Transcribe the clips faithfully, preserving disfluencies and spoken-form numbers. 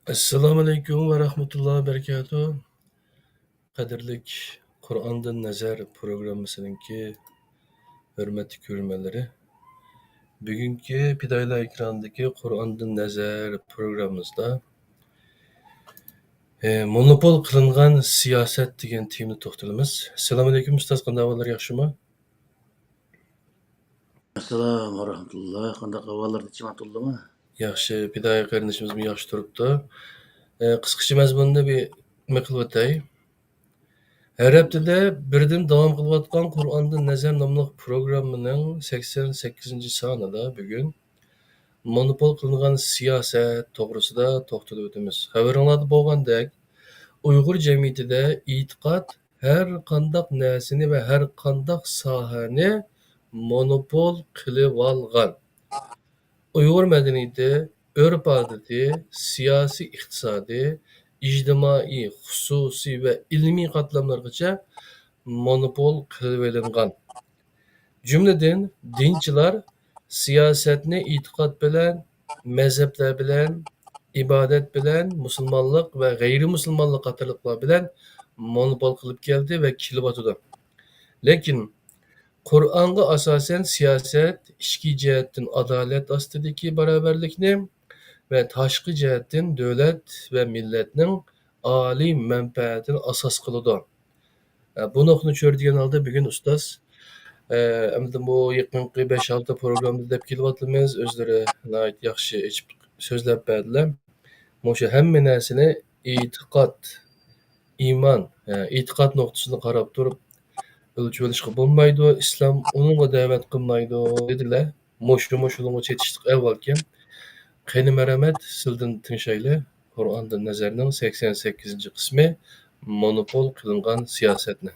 ئەسسالامۇئەلەيكۇم ۋە رەھمەتۇللاھى ۋە بەرىكاتۇھ. قەدىرلىك قۇرئاندىن نەزەر پروگراممىسىنىڭكى ھۆرمەتلىك كۆرۈرمەنلىرى، بۈگۈنكى پىدائىيلار ئېكرانىدىكى قۇرئاندىن نەزەر پروگراممىمىزدا، ئە، مونوپول قىلىنغان سىياسەت دېگەن تېمىدا توختىلىمىز. ئەسسالامۇئەلەيكۇم ئۇستاز، قانداق ئەھۋاللار، ياخشىمۇ؟ ئەسسالام ۋە رەھمەتۇللا. قانداق ئەھۋاللار، تىنچ تۇردۇڭلارمۇ؟ ياخشى، پىدائىي قېرىندىشىمىزمۇ ياخشى تۇرۇپتۇ. ئە، قىسقىچە مەزمۇننى بىر نېمە قىلىۋېتەي. ھەر ھەپتىدە بىردىن داۋام قىلىۋاتقان قۇرئاندىن نەزەر ناملىق پروگراممىنىڭ سەكسەن سەككىزىنچى سانىدا بۈگۈن مونوپول قىلىنغان سىياسەت توغرىسىدا توختىلىپ ئۆتىمىز. خەۋىرىڭلاردا بولغاندەك، ئۇيغۇر جەمئىيىتىدە ئېتىقاد ھەر قانداق نەرسىنى ۋە ھەر قانداق ساھەنى مونوپول قىلىۋالغان. ئۇيغۇر مەدەنىيىتى، ئۆرپ-ئادىتى، سىياسىي، ئىقتىسادىي، ئىجتىمائىي، خۇسۇسىي ۋە ئىلمىي قاتلاملارغىچە مونوپول قىلىۋېلىنغان. جۈملىدىن، دىنچىلار سىياسەتنى ئېتىقاد بىلەن، مەزھەپلەر بىلەن، ئىبادەت بىلەن، مۇسۇلمانلىق ۋە غەيرىي مۇسۇلمانلىق قاتارلىقلار بىلەن مونوپول قىلىپ كەلدى ۋە كېلىۋاتىدۇ. لېكىن، قۇرئانغا ئاساسەن سىياسەت ئىچكى جەھەتتىن ئادالەت ئاستىدىكى باراۋەرلىكنى ۋە تاشقى جەھەتتىن دۆلەت ۋە مىللەتنىڭ ئالىي مەنپەئەتىنى ئاساس قىلىدۇ. ئە، بۇ نۇقتىنى چۆرىدىگەن ھالدا بۈگۈن ئۇستاز، ئە، ئەمدى بۇ يېقىنقى بەش-ئالتە پروگراممىدا دەپ كېلىۋاتىمىز، ئۆزلىرى ناھايىتى ياخشى ئېچىپ سۆزلەپ بەردىلەر. مۇشۇ ھەممە نەرسىنى ئېتىقاد، ئىمان، ئە، ئېتىقاد نۇقتىسىدىن قاراپ تۇرۇپ ئۆلچىۋېلىشقا بولمايدۇ، ئىسلام ئۇنىڭغا دەۋەت قىلمايدۇ، دېدىلەر. مۇشۇ، مۇشۇنىڭغا چېتىشلىق ئەھۋالكەن. قېنى مەرھەمەت، سىلىدىن تىڭشايلى قۇرئاندىن نەزەرنىڭ سەكسەن سەككىزىنچى قىسمى، مونوپول قىلىنغان سىياسەتنى.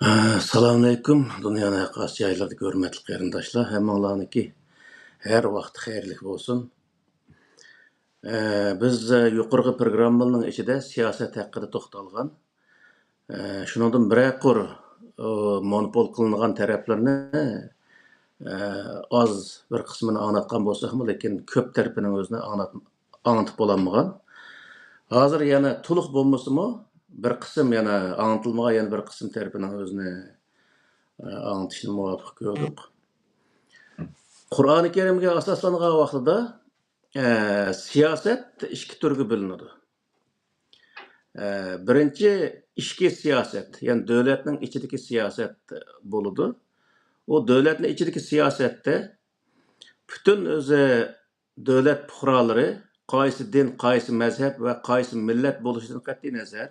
ئەسسالامۇئەلەيكۇم، دۇنيانىڭ ھەر قايسى جايلىرىدىكى ھۆرمەتلىك قېرىنداشلار، ھەممىڭلارنىڭكى ھەر ۋاقتى خەيرلىك بولسۇن. ئە، بىز، ئە، يۇقىرىقى پروگراممىلارنىڭ ئىچىدە سىياسەت ھەققىدە توختالغان. ئە، شۇنىڭدىن بىرەر قۇر، ئۇ، مونوپول قىلىنغان تەرەپلىرىنى، ئە، ئاز بىر قىسمىنى ئاڭلاتقان بولساقمۇ، لېكىن كۆپ تەرىپىنىڭ ئۆزىنى ئاڭلات-، ئاڭلىتىپ بولالمىغان. ھازىر يەنە تولۇق بولمىسىمۇ، بىر قىسىم يەنە ئاڭلىتىلمىغان يەنە بىر قىسىم تەرىپىنىڭ ئۆزىنى، ئە، ئاڭلىتىشنى مۇۋاپىق كۆردۇق. قۇرئانى كەرىمگە ئاساسلانغان ۋاقتىدا، ئە، سىياسەت ئىككى تۈرگە بۆلۈنىدۇ. ئە، بىرىنچى، ئىچكى سىياسەت، يەنى دۆلەتنىڭ ئىچىدىكى سىياسەت بولىدۇ. ئۇ دۆلەتنىڭ ئىچىدىكى سىياسەتتە پۈتۈن ئۆزى دۆلەت پۇقرالىرى، قايسى دىن، قايسى مەزھەپ ۋە قايسى مىللەت بولۇشىدىن قەتئىينەزەر،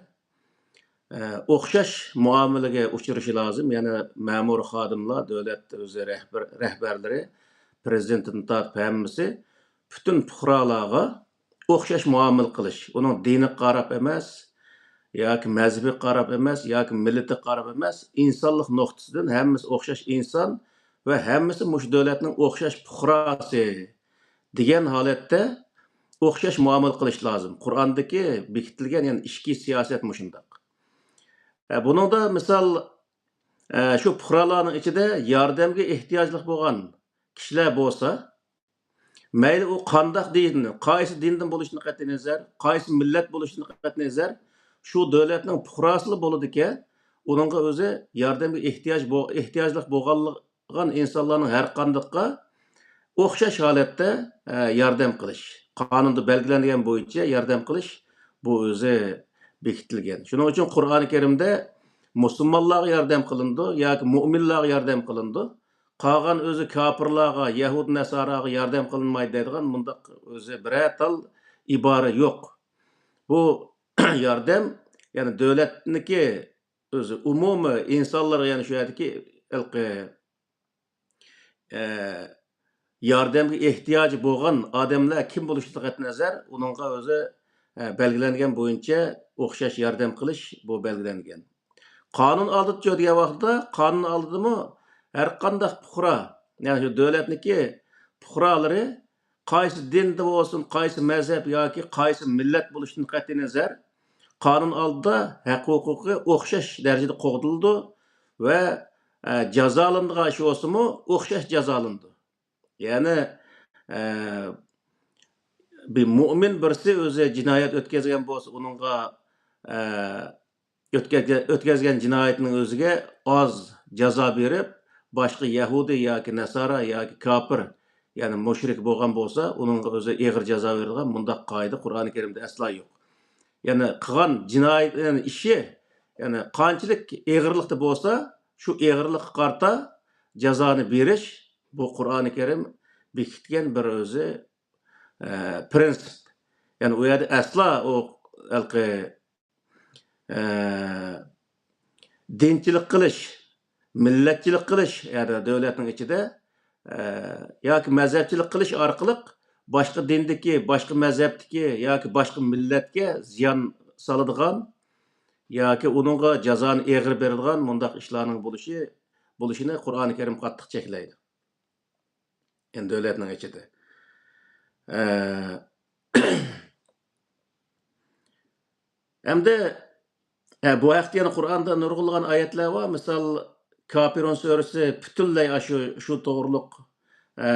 ئە، ئوخشاش مۇئامىلىگە ئۇچرىشى لازىم. يەنى مەمۇر خادىملار، دۆلەت ئۆزى رەھبەر-، رەھبەرلىرى، پىرېزىدېنتتىن تارتىپ ھەممىسى پۈتۈن پۇقرالارغا ئوخشاش مۇئامىلە قىلىش، ئۇنىڭ دىنىغا قاراپ ئەمەس، ياكى مەزھىپىگە قاراپ ئەمەس، ياكى مىللىتىگە قاراپ ئەمەس، ئىنسانلىق نۇقتىسىدىن ھەممىسى ئوخشاش ئىنسان ۋە ھەممىسى مۇشۇ دۆلەتنىڭ ئوخشاش پۇقراسى دېگەن ھالەتتە ئوخشاش مۇئامىلە قىلىش لازىم. قۇرئاندىكى بېكىتىلگەن، يەنى ئىچكى سىياسەت مۇشۇنداق. ئە، بۇنىڭدا مىسال، ئە، شۇ پۇقرالارنىڭ ئىچىدە ياردەمگە ئېھتىياجلىق بولغان كىشىلەر بولسا، مەيلى ئۇ قانداق دىن، قايسى دىندىن بولۇشىدىن قەتئىينەزەر، قايسى مىللەت بولۇشىدىن قەتئىينەزەر، شۇ دۆلەتنىڭ پۇقراسىلا بولىدىكەن، ئۇنىڭغا ئۆزى ياردەمگە ئېھتىياج بو-، ئېھتىياجلىق بولغانلىق-، بولغان ئىنسانلارنىڭ ھەر قاندىقىغا ئوخشاش ھالەتتە، ئە، ياردەم قىلىش. قانۇندا بەلگىلەنگەن بويىچە ياردەم قىلىش، بۇ ئۆزى بېكىتىلگەن. شۇنىڭ ئۈچۈن قۇرئانى كەرىمدە مۇسۇلمانلارغا ياردەم قىلىنىدۇ ياكى مۇئمىنلارغا ياردەم قىلىنىدۇ. قالغان ئۆزى كاپىرلارغا، يەھۇد نەساراغا ياردەم قىلىنمايدۇ دەيدىغان مۇنداق ئۆزى بىرەر تال ئىبارە يوق. بۇ ياردەم، يەنى دۆلەتنىكى ئۆزى ئومۇمىي ئىنسانلارغا، يەنى شۇ يەردىكى ھېلىقى، ئە، ياردەمگە ئېھتىياجى بولغان ئادەملەر كىم بولۇشىدىن قەتئىينەزەر، ئۇنىڭغا ئۆزى، ئە، بەلگىلەنگەن بويىچە ئوخشاش ياردەم قىلىش بۇ بەلگىلەنگەن. قانۇن ئالدىدىچۇ دېگەن ۋاقىتتا، قانۇن ئالدىدىمۇ ھەر قانداق پۇقرا، يەنى شۇ دۆلەتنىڭكى پۇقرالىرى قايسى دىندا بولسۇن، قايسى مەزھەپ ياكى قايسى مىللەت بولۇشىدىن قەتئىينەزەر، قانۇن ئالدىدا ھەق-ھوقۇقى ئوخشاش دەرىجىدە قوغدىلىدۇ ۋە، ئە، جازالىنىدىغان ئىش بولسىمۇ ئوخشاش جازالىنىدۇ. يەنى، ئە، بىر مۆمىن بىرسى ئۆزى جىنايەت ئۆتكەزگەن بولسا، ئۇنىڭغا، ئە، ئۆتكەزگەن، ئۆتكەزگەن جىنايىتىنىڭ ئۆزىگە ئاز جازا بېرىپ، باشقا يەھۇدىي ياكى نەسارا ياكى كاپىر، يەنى مۇشرىك بولغان بولسا، ئۇنىڭغا ئۆزى ئېغىر جازا بېرىدىغان مۇنداق قائىدە قۇرئانى كەرىمدە ئەسلا يوق. يەنى قىلغان جىنايىتىنىڭ ئىشى، يەنى قانچىلىك ئېغىرلىقتا بولسا، شۇ ئېغىرلىققا قارىتا جازانى بېرىش، بۇ قۇرئانى كەرىم بېكىتكەن بىر ئۆزى، ئە، پرىنسىپ. يەنى ئۇ يەردە ئەسلا ئۇ ھېلىقى، ئە، دىنچىلىق قىلىش، مىللەتچىلىك قىلىش، يەنى دۆلەتنىڭ ئىچىدە، ئە، ياكى مەزھەپچىلىك قىلىش ئارقىلىق باشقا دىندىكى، باشقا مەزھەپتىكى ياكى باشقا مىللەتكە زىيان سالىدىغان ياكى ئۇنىڭغا جازانى ئېغىر بېرىدىغان مۇنداق ئىشلارنىڭ بولۇشى، بولۇشىنى قۇرئانى كەرىم قاتتىق چەكلەيدۇ. يەنى دۆلەتنىڭ ئىچىدە. ئە، ئەمدى، ئە، بۇ ھەقتە يەنە قۇرئاندا نۇرغۇنلىغان ئايەتلەر بار. مىسال، كاپىرۇن سۈرىسى پۈتۈنلەي ئاشۇ، شۇ توغرۇلۇق، ئە،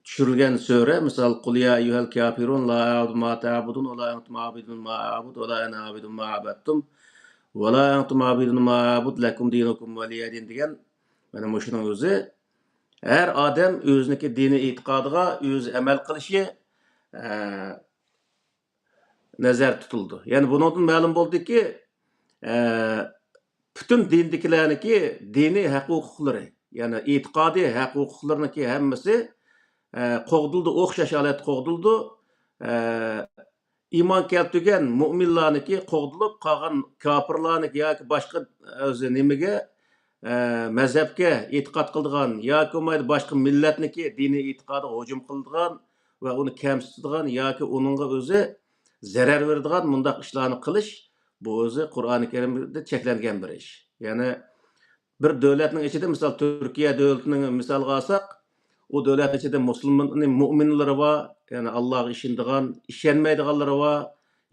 چۈشۈرۈلگەن سۈرە. مىسال، قۇل يا ئەييۇھەل كاپىرۇن لا ئەبۇدۇ ما تەبۇدۇن ۋە لا ئەنتۇم ئابىدۇن ما ئەبۇد ۋە لا ئەنە ئابىدۇن ما ئەبەدتۇم ۋە لا ئەنتۇم ئابىدۇن ما ئەبۇد لەكۇم دىنۇكۇم ۋەلىيە دىن دېگەن، مانا مۇشۇنىڭ ئۆزى ھەر ئادەم ئۆزىنىڭكى دىنىي ئېتىقادىغا ئۆزى ئەمەل قىلىشى، ئە، نەزەردە تۇتۇلىدۇ. يەنى بۇنىڭدىن مەلۇم بولدىكى، ئە، پۈتۈن دىندىكىلەرنىڭكى دىنىي ھەق-ھوقۇقلىرى، يەنى ئېتىقادىي ھەق-ھوقۇقلىرىنىڭكى ھەممىسى، ئە، قوغدىلىدۇ، ئوخشاش ھالەتتە قوغدىلىدۇ. ئە، ئىمان كەلتۈرگەن مۆمىنلارنىڭكى قوغدىلىپ، قالغان كاپىرلارنىڭكى ياكى باشقا ئۆزى نېمىگە، ئە، مەزھەپكە ئېتىقاد قىلىدىغان ياكى بولمايدۇ باشقا مىللەتنىڭكى دىنىي ئېتىقادىغا ھۇجۇم قىلىدىغان ۋە ئۇنى كەمسىتىدىغان ياكى ئۇنىڭغا ئۆزى زەرەر بېرىدىغان مۇنداق ئىشلارنى قىلىش، بۇ ئۆزى قۇرئانى كەرىمدە چەكلەنگەن بىر ئىش. يەنى بىر دۆلەتنىڭ ئىچىدە، مىسال، تۈركىيە دۆلىتىنى مىسالغا ئالساق، ئۇ دۆلەتنىڭ ئىچىدە مۇسۇلمان، مۇئمىنلىرى بار، يەنى ئاللاغا ئىشىنىدىغان، ئىشەنمەيدىغانلىرى بار،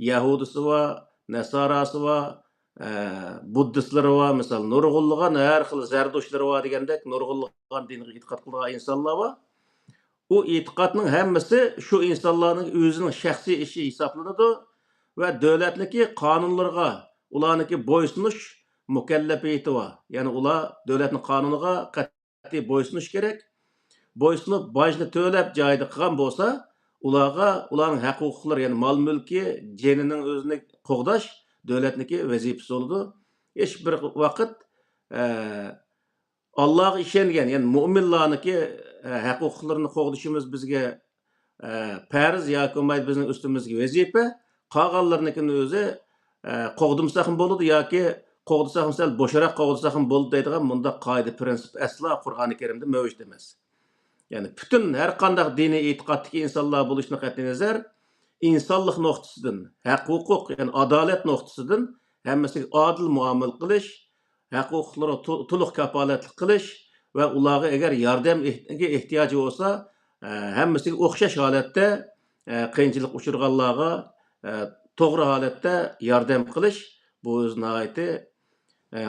يەھۇدىسى بار، نەساراسى بار، ئە، بۇددىستلىرى بار، مىسال، نۇرغۇنلىغان ھەر خىل زەردۇشلىرى بار دېگەندەك نۇرغۇنلىغان دىنغا ئېتىقاد قىلىدىغان ئىنسانلار بار. ئۇ ئېتىقادنىڭ ھەممىسى شۇ ئىنسانلارنىڭ ئۆزىنىڭ شەخسىي ئىشى ھېسابلىنىدۇ ۋە دۆلەتنىڭكى قانۇنلىرىغا ئۇلارنىڭكى بويسۇنۇش مۇكەللەپىيىتى بار. يەنى ئۇلار دۆلەتنىڭ قانۇنىغا قەتئىي بويسۇنۇش كېرەك. بويسۇنۇپ، باجنى تۆلەپ جايىدا قىلغان بولسا، ئۇلارغا ئۇلارنىڭ ھەق-ھوقۇقلىرى، يەنى مال-مۈلكى، جېنىنىڭ ئۆزىنى قوغداش دۆلەتنىڭكى ۋەزىپىسى بولىدۇ. ھېچ بىر ۋاقىت، ئە، ئاللاغا ئىشەنگەن، يەنى مۆمىنلارنىڭكى، ئە، ھەق-ھوقۇقلىرىنى قوغدىشىمىز بىزگە، ئە، پەرز ياكى بولمايدۇ بىزنىڭ ئۈستىمىزدىكى ۋەزىپە. قالغانلىرىنىڭكىنى ئۆزى، ئە، قوغدىمىساقمۇ بولىدۇ ياكى قوغدىساقمۇ سەل بوشراق قوغدىساقمۇ بولىدۇ دەيدىغان مۇنداق قائىدە، پرىنسىپ ئەسلا قۇرئانى كەرىمدە مەۋجۇت ئەمەس. يەنى پۈتۈن ھەر قانداق دىنىي ئېتىقادتىكى ئىنسانلار بولۇشىدىن قەتئىينەزەر، ئىنسانلىق نۇقتىسىدىن، ھەق-ھوقۇق، يەنى ئادالەت نۇقتىسىدىن ھەممىسىگە ئادىل مۇئامىلە قىلىش، ھەق-ھوقۇقلىرىغا تو-، تولۇق كاپالەتلىك قىلىش ۋە ئۇلارغا ئەگەر ياردەمگە ئېھتىياجى بولسا، ئە، ھەممىسىگە ئوخشاش ھالەتتە، ئە، قىيىنچىلىققا ئۇچرىغانلارغا، ئە، توغرا ھالەتتە ياردەم قىلىش، بۇ ئۆزى ناھايىتى، ئە،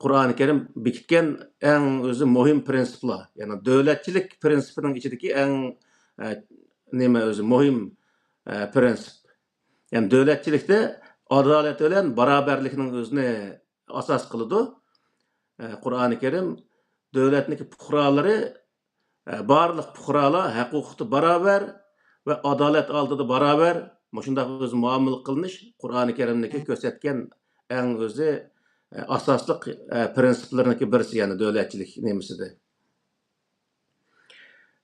قۇرئانى كەرىم بېكىتكەن ئەڭ ئۆزى مۇھىم پرىنسىپلار. يەنى دۆلەتچىلىك پرىنسىپىنىڭ ئىچىدىكى ئەڭ، ئە، نېمە ئۆزى مۇھىم، ئە، پرىنسىپ. يەنى دۆلەتچىلىكتە ئادالەت بىلەن باراۋەرلىكنىڭ ئۆزىنى ئاساس قىلىدۇ. ئە، قۇرئانى كەرىم دۆلەتنىڭكى پۇقرالىرى، ئە، بارلىق پۇقرالار ھەق-ھوقۇقتا باراۋەر ۋە ئادالەت ئالدىدا باراۋەر، مۇشۇنداق ئۆزى مۇئامىلە قىلىنىش قۇرئانى كەرىمنىڭكى كۆرسەتكەن ئەڭ ئۆزى، ئە، ئاساسلىق، ئە، پرىنسىپلىرىنىڭكى بىرسى، يەنى دۆلەتچىلىك نېمىسىدە.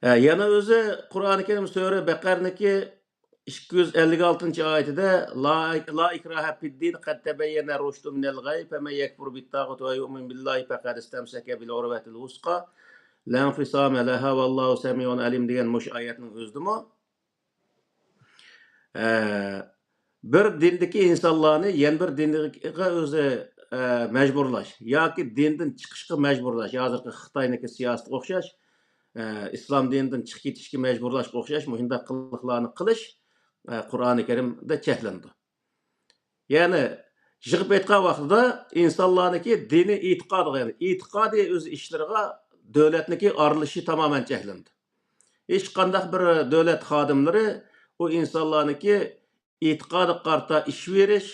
ئە، يەنە ئۆزى قۇرئانى كەرىم سۈرە بەقەرىنىڭكى ئىككى يۈز ئەللىك ئالتىنچى ئايىتىدە، لا، لا ئىكراھە فىددىن، قەد تەبەييەنە رۇشدۇ مىنەل غەي، فەمەن يەكفۇر بىتتاغۇت ۋە يۇئمىن بىللاھى فەقەد ئىستەمسەكە بىل ئۇرۋەتىل ۋۇسقا، لەنفىسامە لەھا ۋەللاھۇ سەمىئۇن ئەلىم دېگەن مۇشۇ ئايەتنىڭ ئۆزىدىمۇ، ئە، بىر دىندىكى ئىنسانلارنى يەنە بىر دىنغا ئۆزى، ئە، مەجبۇرلاش ياكى دىندىن چىقىشقا مەجبۇرلاش، ھازىرقى خىتاينىڭكى سىياسىتىگە ئوخشاش، ئە، ئىسلام دىنىدىن چىقىپ كېتىشكە مەجبۇرلاشقا ئوخشاش مۇشۇنداق قىلىقلارنى قىلىش، ئە، قۇرئانى كەرىمدە چەكلىنىدۇ. يەنى يىغىپ ئېيتقان ۋاقتىدا ئىنسانلارنىڭكى دىنىي ئېتىقادىغا، يەنى ئېتىقادىي ئۆز ئىشلىرىغا دۆلەتنىڭكى ئارىلىشىشى تامامەن چەكلىنىدۇ. ھېچقانداق بىر دۆلەت خادىملىرى ئۇ ئىنسانلارنىڭكى ئېتىقادىغا قارىتا ئىش بېرىش،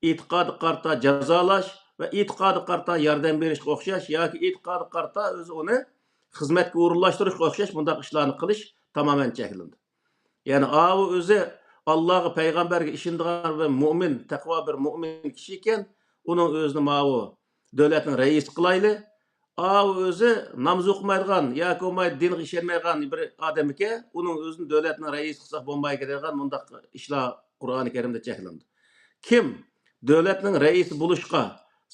ئېتىقادىغا قارىتا جازالاش ۋە ئېتىقادىغا قارىتا ياردەم بېرىشكە ئوخشاش ياكى ئېتىقادىغا قارىتا ئۆزى ئۇنى خىزمەتكە ئورۇنلاشتۇرۇشقا ئوخشاش بۇنداق ئىشلارنى قىلىش تامامەن چەكلىنىدۇ. يەنى ئاۋۇ ئۆزى ئاللاغا، پەيغەمبەرگە ئىشىنىدىغان ۋە مۆمىن، تەقۋا بىر مۆمىن كىشى ئىكەن، ئۇنىڭ ئۆزىنى ماۋۇ دۆلەتنىڭ رەئىسى قىلايلى. ئاۋۇ ئۆزى ناماز ئوقۇمايدىغان ياكى بولمايدۇ دىنغا ئىشەنمەيدىغان بىر ئادەم ئىكەن، ئۇنىڭ ئۆزىنى دۆلەتنىڭ رەئىسى قىلساق بولمايدۇ دەيدىغان مۇنداق ئىشلار قۇرئانى كەرىمدە چەكلىنىدۇ. كىم دۆلەتنىڭ رەئىسى بولۇشقا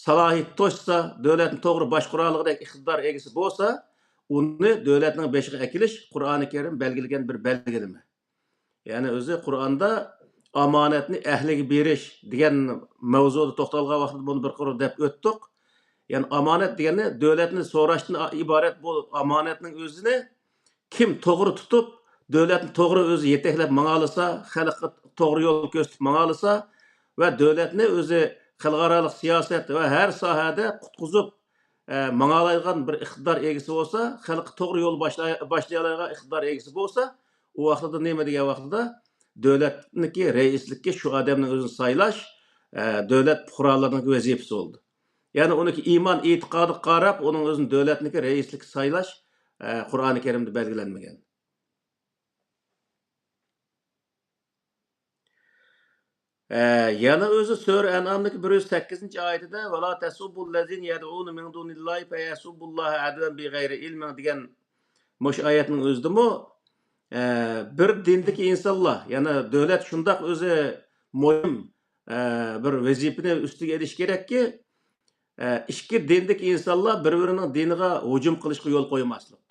سالاھىيىتى توشسا، دۆلەتنى توغرا باشقۇرالىغۇدەك ئىقتىدار ئىگىسى بولسا، ئۇنى دۆلەتنىڭ بېشىغا ئەكېلىش قۇرئانى كەرىم بەلگىلىگەن بىر بەلگىلىمە. يەنى ئۆزى قۇرئاندا ئامانەتنى ئەھلىگە بېرىش دېگەن مەۋزۇدا توختالغان ۋاقىتتا بۇنى بىر قۇر دەپ ئۆتتۇق. يەنى ئامانەت دېگەننى دۆلەتنى سوراشتىن ئىبارەت بۇ ئامانەتنىڭ ئۆزىنى كىم توغرا تۇتۇپ، دۆلەتنى توغرا ئۆزى يېتەكلەپ ماڭالىسا، خەلققە توغرا يول كۆرسىتىپ ماڭالىسا ۋە دۆلەتنى ئۆزى خەلقئارالىق سىياسەت ۋە ھەر ساھەدە قۇتقۇزۇپ، ئە، ماڭالايدىغان بىر ئىقتىدار ئىگىسى بولسا، خەلققە توغرا يول باشلاي-، باشلىيالايدىغان ئىقتىدار ئىگىسى بولسا، ئۇ ۋاقتىدا نېمە دېگەن ۋاقتىدا، دۆلەتنىڭكى رەئىسلىككە شۇ ئادەمنىڭ ئۆزىنى سايلاش، ئە، دۆلەت پۇقرالىرىنىڭكى ۋەزىپىسى بولىدۇ. يەنى ئۇنىڭكى ئىمان ئېتىقادىغا قاراپ، ئۇنىڭ ئۆزىنى دۆلەتنىڭكى رەئىسلىككە سايلاش، ئە، قۇرئانى كەرىمدە بەلگىلەنمىگەن. ئە، يەنە ئۆزى سۈرە ئەنئامدىكى بىر يۈز سەككىزىنچى ئايىتىدە، «ولا تسبوا الذين يدعون من دون الله فيسبوا الله عدوا بغير علم» دېگەن مۇشۇ ئايەتنىڭ ئۆزىدىمۇ، ئە، بىر دىندىكى ئىنسانلار، يەنى دۆلەت شۇنداق ئۆزى مۇھىم، ئە، بىر ۋەزىپىنى ئۈستىگە ئېلىشى كېرەككى، ئە، ئىككى دىندىكى ئىنسانلار بىر-بىرىنىڭ دىنىغا ھۇجۇم قىلىشقا يول قويماسلىق.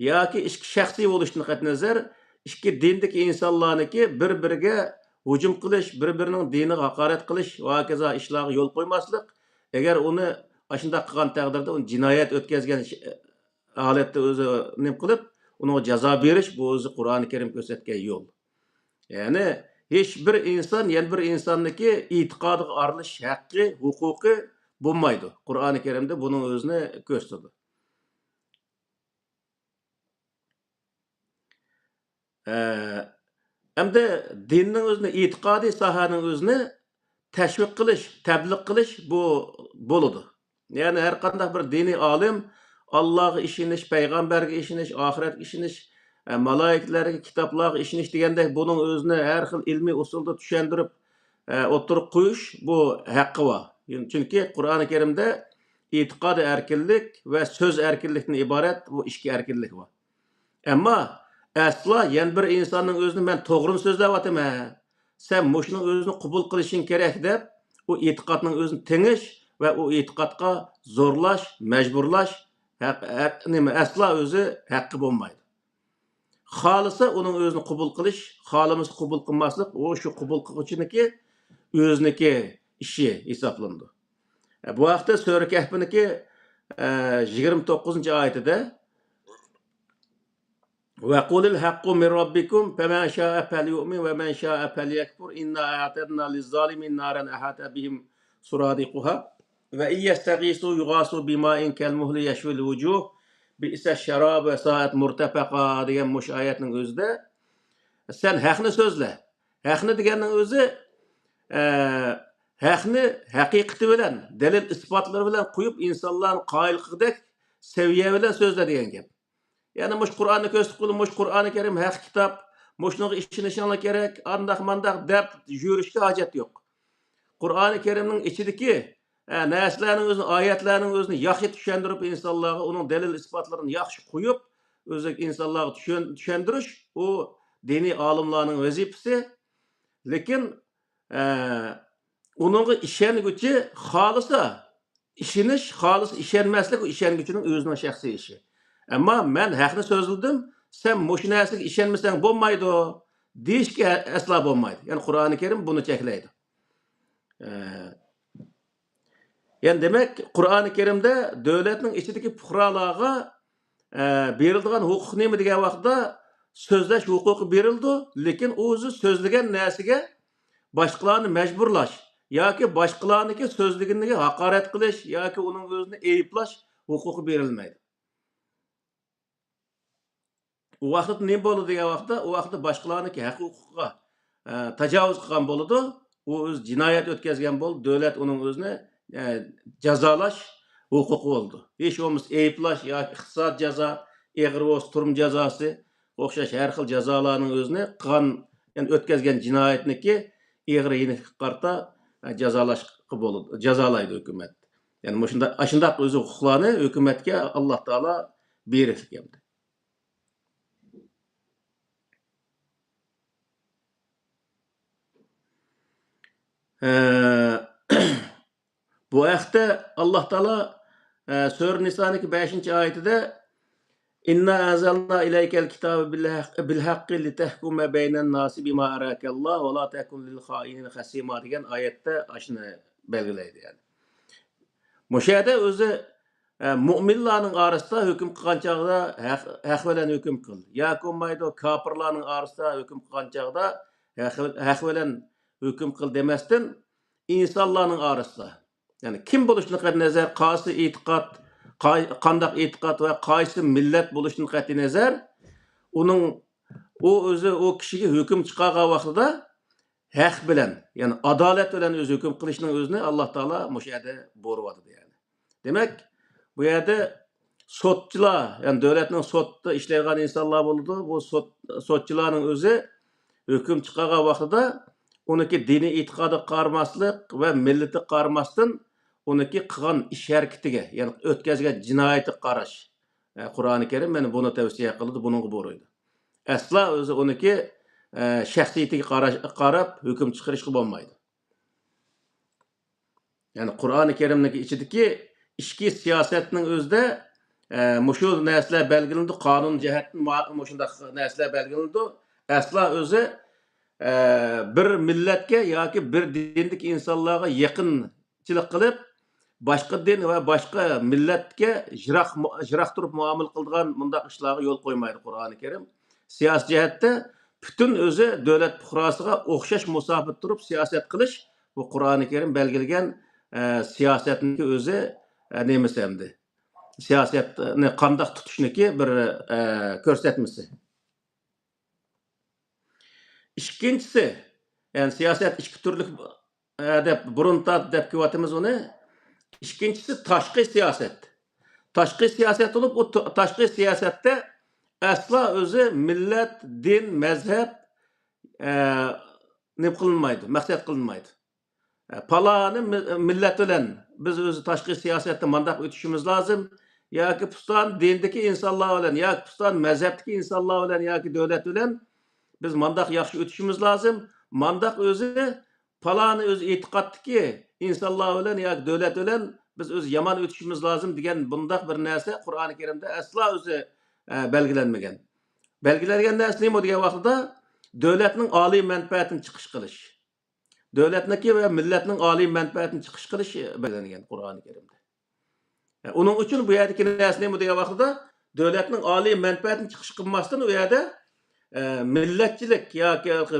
ياكى ئىككى شەخسىي بولۇشتىن قەتئىينەزەر، ئىككى دىندىكى ئىنسانلارنىڭكى بىر-بىرىگە ھۇجۇم قىلىش، بىر-بىرىنىڭ دىنىغا ھاقارەت قىلىش ۋە ھاكازا ئىشلارغا يول قويماسلىق. ئەگەر ئۇنى ئاشۇنداق قىلغان تەقدىردە، ئۇنى جىنايەت ئۆتكەزگەن ش-، ھالەتتە ئۆزى نېمە قىلىپ، ئۇنىڭغا جازا بېرىش، بۇ ئۆزى قۇرئانى كەرىم كۆرسەتكەن يول. يەنى ھېچ بىر ئىنسان يەنە بىر ئىنساننىڭكى ئېتىقادىغا ئارىلىشىش ھەققى، ھوقۇقى بولمايدۇ. قۇرئانى كەرىمدە بۇنىڭ ئۆزىنى كۆرسىتىدۇ. ئە، ئەمدى دىننىڭ ئۆزىنى، ئېتىقادىي ساھەنىڭ ئۆزىنى تەشۋىق قىلىش، تەبلىغ قىلىش بۇ بولىدۇ. يەنى ھەر قانداق بىر دىنىي ئالىم ئاللاغا ئىشىنىش، پەيغەمبەرگە ئىشىنىش، ئاخىرەتكە ئىشىنىش، ئە، مالايىكىلەرگە، كىتابلارغا ئىشىنىش دېگەندەك بۇنىڭ ئۆزىنى ھەر خىل ئىلمىي ئۇسۇلدا چۈشەندۈرۈپ، ئە، ئوتتۇرىغا قويۇش بۇ ھەققى بار. چۈنكى قۇرئانى كەرىمدە ئېتىقادىي ئەركىنلىك ۋە سۆز ئەركىنلىكتىن ئىبارەت بۇ ئىككى ئەركىنلىك بار. ئەمما ئەسلا يەنە بىر ئىنساننىڭ ئۆزىنى مەن توغرىنى سۆزلەۋاتىمەن، سەن مۇشۇنىڭ ئۆزىنى قوبۇل قىلىشىڭ كېرەك دەپ، ئۇ ئېتىقادنىڭ ئۆزىنى تېڭىش ۋە ئۇ ئېتىقادقا زورلاش، مەجبۇرلاش ھەق-، ھەق-، نېمە، ئەسلا ئۆزى ھەققى بولمايدۇ. خالىسا ئۇنىڭ ئۆزىنى قوبۇل قىلىش، خالىمىسا قوبۇل قىلماسلىق، ئۇ شۇ قوبۇل قىلغۇچىنىڭكى ئۆزىنىڭكى ئىشى ھېسابلىنىدۇ. بۇ ھەقتە سۈرە كەھپنىڭكى، ئە، يىگىرمە توققۇزىنچى ئايىتىدە، «وقل الحق من ربكم فمن شاء فليؤمن ومن شاء فليكفر إنا أعتدنا للظالمين نارا أحاط بهم سرادقها وإن يستغيثوا يغاثوا بماء كالمهل يشوي الوجوه بئس الشراب وساءت مرتفقا» دېگەن مۇشۇ ئايەتنىڭ ئۆزىدە، سەن ھەقنى سۆزلە. ھەقنى دېگەننىڭ ئۆزى، ئە، ھەقنى ھەقىقىتى بىلەن، دەلىل ئىسپاتلىرى بىلەن قويۇپ، ئىنسانلارنى قايىل قىلغۇدەك سەۋىيە بىلەن سۆزلە دېگەن گەپ. يەنى مۇشۇ قۇرئاننى كۆرسىتىپ قويۇپ، مۇشۇ قۇرئانى كەرىم ھەق كىتاب، مۇشۇنىڭغا ئىشىنىشىڭلار كېرەك، ئانداق مانداق دەپ يۈرۈشكە ھاجەت يوق. قۇرئانى كەرىمنىڭ ئىچىدىكى، ئە، نەرسىلەرنىڭ ئۆزىنى، ئايەتلەرنىڭ ئۆزىنى ياخشى چۈشەندۈرۈپ، ئىنسانلارغا ئۇنىڭ دەلىل ئىسپاتلىرىنى ياخشى قويۇپ، ئۆزى ئىنسانلارغا چۈشەن-، چۈشەندۈرۈش، ئۇ دىنىي ئالىملارنىڭ ۋەزىپىسى. لېكىن، ئە، ئۇنىڭغا ئىشەنگۈچى خالىسا ئىشىنىش، خالىسا ئىشەنمەسلىك، ئۇ ئىشەنگۈچىنىڭ ئۆزىنىڭ شەخسىي ئىشى. ئەمما مەن ھەقنى سۆزلىدىم، سەن مۇشۇ نەرسىگە ئىشەنمىسەڭ بولمايدۇ، دېيىشكە ئەسلا بولمايدۇ. يەنى قۇرئانى كەرىم بۇنى چەكلەيدۇ. ئە، يەنى دېمەك، قۇرئانى كەرىمدە دۆلەتنىڭ ئىچىدىكى پۇقرالارغا، ئە، بېرىلىدىغان ھوقۇق نېمە دېگەن ۋاقىتتا، سۆزلەش ھوقۇقى بېرىلىدۇ، لېكىن ئۇ ئۆزى سۆزلىگەن نەرسىگە باشقىلارنى مەجبۇرلاش ياكى باشقىلارنىڭكى سۆزلىگىنىگە ھاقارەت قىلىش ياكى ئۇنىڭ ئۆزىنى ئەيىبلەش ھوقۇقى بېرىلمەيدۇ. ئۇ ۋاقىتتا نېمە بولىدۇ دېگەن ۋاقىتتا، ئۇ ۋاقىتتا باشقىلارنىڭكى ھەق ھوقۇقىغا، ئە، تاجاۋۇز قىلغان بولىدۇ. ئۇ ئۆزى جىنايەت ئۆتكەزگەن بولىدۇ. دۆلەت ئۇنىڭ ئۆزىنى، ئە، جازالاش ھوقۇقى بولىدۇ. ھېچ بولمىسا ئەيىبلەش ياكى ئىقتىساد جازا، ئېغىر بولسا تۈرمە جازاسى، ئوخشاش ھەر خىل جازالارنىڭ ئۆزىنى قىلغان، يەنى ئۆتكەزگەن جىنايەتنىكى ئېغىر يېنىكلىكىگە قارىتا، ئە، جازالاشقا بولىدۇ، جازالايدۇ ھۆكۈمەت. يەنى مۇشۇنداق، ئاشۇنداق ئۆزى ھوقۇقلارنى ھۆكۈمەتكە ئاللاھ تائالا بېرىدىكەن. ئە، بۇ ھەقتە ئاللاھ تائالا، ئە، سۈرە نىسانىڭكى بەشىنچى ئايىتىدە، «إنا أنزلنا إليك الكتاب بالحق، بالحق لتحكم بين الناس بما أراك الله ولا تكن للخائنين خصيما» دېگەن ئايەتتە ئاشۇنى بەلگىلەيدۇ، يەنى. مۇشۇ يەردە ئۆزى، ئە، مۇئمىنلارنىڭ ئارىسىدا ھۆكۈم قىلغان چاغدا ھەق، ھەق بىلەن ھۆكۈم قىل. ياكى بولمايدۇ، كاپىرلارنىڭ ئارىسىدا ھۆكۈم قىلغان چاغدا ھەق، ھەق بىلەن ھۆكۈم قىل دېمەستىن، ئىنسانلارنىڭ ئارىسىدا، يەنى كىم بولۇشىدىن قەتئىينەزەر، قايسى ئېتىقاد، قاي-، قانداق ئېتىقاد ۋە قايسى مىللەت بولۇشىدىن قەتئىينەزەر، ئۇنىڭ، ئۇ ئۆزى ئۇ كىشىگە ھۆكۈم چىقارغان ۋاقتىدا ھەق بىلەن، يەنى ئادالەت بىلەن ئۆزى ھۆكۈم قىلىشنىڭ ئۆزىنى ئاللاھ تائالا مۇشۇ يەردە بۇيرۇۋاتىدۇ، يەنى. دېمەك، بۇ يەردە سوتچىلار، يەنى دۆلەتنىڭ سوتتا ئىشلەيدىغان ئىنسانلار بولىدۇ. بۇ سوت، سوتچىلارنىڭ ئۆزى ھۆكۈم چىقارغان ۋاقتىدا ئۇنىڭكى دىنىي ئېتىقادىغا قارىماسلىق ۋە مىللىتىگە قارىماستىن، ئۇنىڭكى قىلغان ئىش ھەرىكىتىگە، يەنى ئۆتكەزگەن جىنايىتىگە قاراش. ئە، قۇرئانى كەرىم مانا بۇنى تەۋسىيە قىلىدۇ، بۇنىڭغا بۇيرۇيدۇ. ئەسلا ئۆزى ئۇنىڭكى، ئە، شەخسىيىتىگە قاراش، قاراپ ھۆكۈم چىقىرىشقا بولمايدۇ. يەنى قۇرئانى كەرىمنىڭ ئىچىدىكى ئىچكى سىياسەتنىڭ ئۆزىدە، ئە، مۇشۇ نەرسىلەر بەلگىلىنىدۇ، قانۇن جەھەتتىن مۇ-، مۇشۇنداق نەرسىلەر بەلگىلىنىدۇ. ئەسلا ئۆزى، ئە، بىر مىللەتكە ياكى بىر دىندىكى ئىنسانلارغا يېقىنچىلىق قىلىپ، باشقا دىن ۋە باشقا مىللەتكە يىراق، يىراق تۇرۇپ مۇئامىلە قىلىدىغان مۇنداق ئىشلارغا يول قويمايدۇ قۇرئانى كەرىم. سىياسىي جەھەتتە پۈتۈن ئۆزى دۆلەت پۇقراسىغا ئوخشاش مۇساپىدە تۇرۇپ سىياسەت قىلىش، بۇ قۇرئانى كەرىم بەلگىلىگەن، ئە، سىياسەتنىڭكى ئۆزى، ئە، نېمىسى ئەمدى؟ سىياسەتنى قانداق تۇتۇشنىكى بىر، ئە، كۆرسەتمىسى. ئىككىنچىسى، يەنى سىياسەت ئىككى تۈرلۈك، ئە، دەپ بۇرۇن تارتىپ دەپ كېلىۋاتىمىز ئۇنى. ئىككىنچىسى تاشقى سىياسەت. تاشقى سىياسەت بولۇپ، ئۇ ت-، تاشقى سىياسەتتە ئەسلا ئۆزى مىللەت، دىن، مەزھەپ، ئە، نېمە قىلىنمايدۇ، مەقسەت قىلىنمايدۇ. ئە، پالانى مىل-، مىللەت بىلەن بىز ئۆزى تاشقى سىياسەتتە مانداق ئۆتۈشىمىز لازىم، ياكى پۇستان دىندىكى ئىنسانلار بىلەن، ياكى پۇستان مەزھەپتىكى ئىنسانلار بىلەن، ياكى دۆلەت بىلەن بىز مانداق ياخشى ئۆتۈشىمىز لازىم، مانداق ئۆزى پالانى ئۆزى ئېتىقادتىكى ئىنسانلار بىلەن ياكى دۆلەت بىلەن بىز ئۆزى يامان ئۆتۈشىمىز لازىم دېگەن بۇنداق بىر نەرسە قۇرئانى كەرىمدە ئەسلا ئۆزى، ئە، بەلگىلەنمىگەن. بەلگىلەنگەن نەرسە نېمە دېگەن ۋاقتىدا، دۆلەتنىڭ ئالىي مەنپەئەتىنى چىقىش قىلىش. دۆلەتنىڭكى ۋە مىللەتنىڭ ئالىي مەنپەئەتىنى چىقىش قىلىش بەلگىلەنگەن قۇرئانى كەرىمدە. ئۇنىڭ ئۈچۈن بۇ يەردىكى نەرسە نېمە دېگەن ۋاقتىدا، دۆلەتنىڭ ئالىي مەنپەئەتىنى چىقىش قىلماستىن، ئۇ يەردە، ئە، مىللەتچىلىك ياكى ھېلىقى،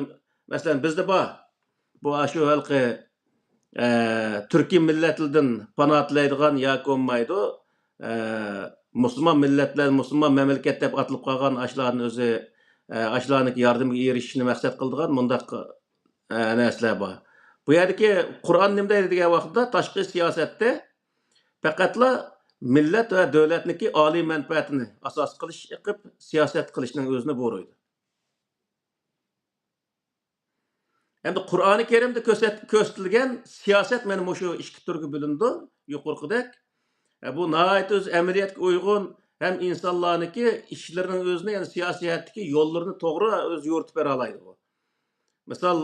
مەسىلەن، بىزدە بار. بۇ ئاشۇ ھېلىقى، ئە، تۈركىي مىللەتلەردىن پانا تىلەيدىغان ياكى بولمايدۇ، ئە، مۇسۇلمان مىللەتلەر، مۇسۇلمان مەملىكەت دەپ ئاتىلىپ قالغان ئاشۇلارنى ئۆزى، ئە، ئاشۇلارنىڭكى ياردىمىگە ئېرىشىشنى مەقسەت قىلىدىغان مۇنداق، ئە، نەرسىلەر بار. بۇ يەردىكى قۇرئان نېمە دەيدۇ دېگەن ۋاقتىدا، تاشقى سىياسەتتە پەقەتلا مىللەت ۋە دۆلەتنىڭكى ئالىي مەنپەئەتىنى ئاساس قىلىش قىلىپ سىياسەت قىلىشنىڭ ئۆزىنى بۇيرۇيدۇ. ئەمدى قۇرئانى كەرىمدە كۆرسەت-، كۆرسىتىلگەن سىياسەت مانا مۇشۇ ئىككى تۈرگە بۆلۈنىدۇ، يۇقىرىقىدەك. ئە، بۇ ناھايىتى ئۆز ئەمەلىيەتكە ئۇيغۇن ھەم ئىنسانلارنىڭكى ئىشلىرىنىڭ ئۆزىنى، يەنى سىياسىي جەھەتتىكى يوللىرىنى توغرا ئۆزى يورۇتۇپ بېرەلەيدۇ بۇ. مىسال،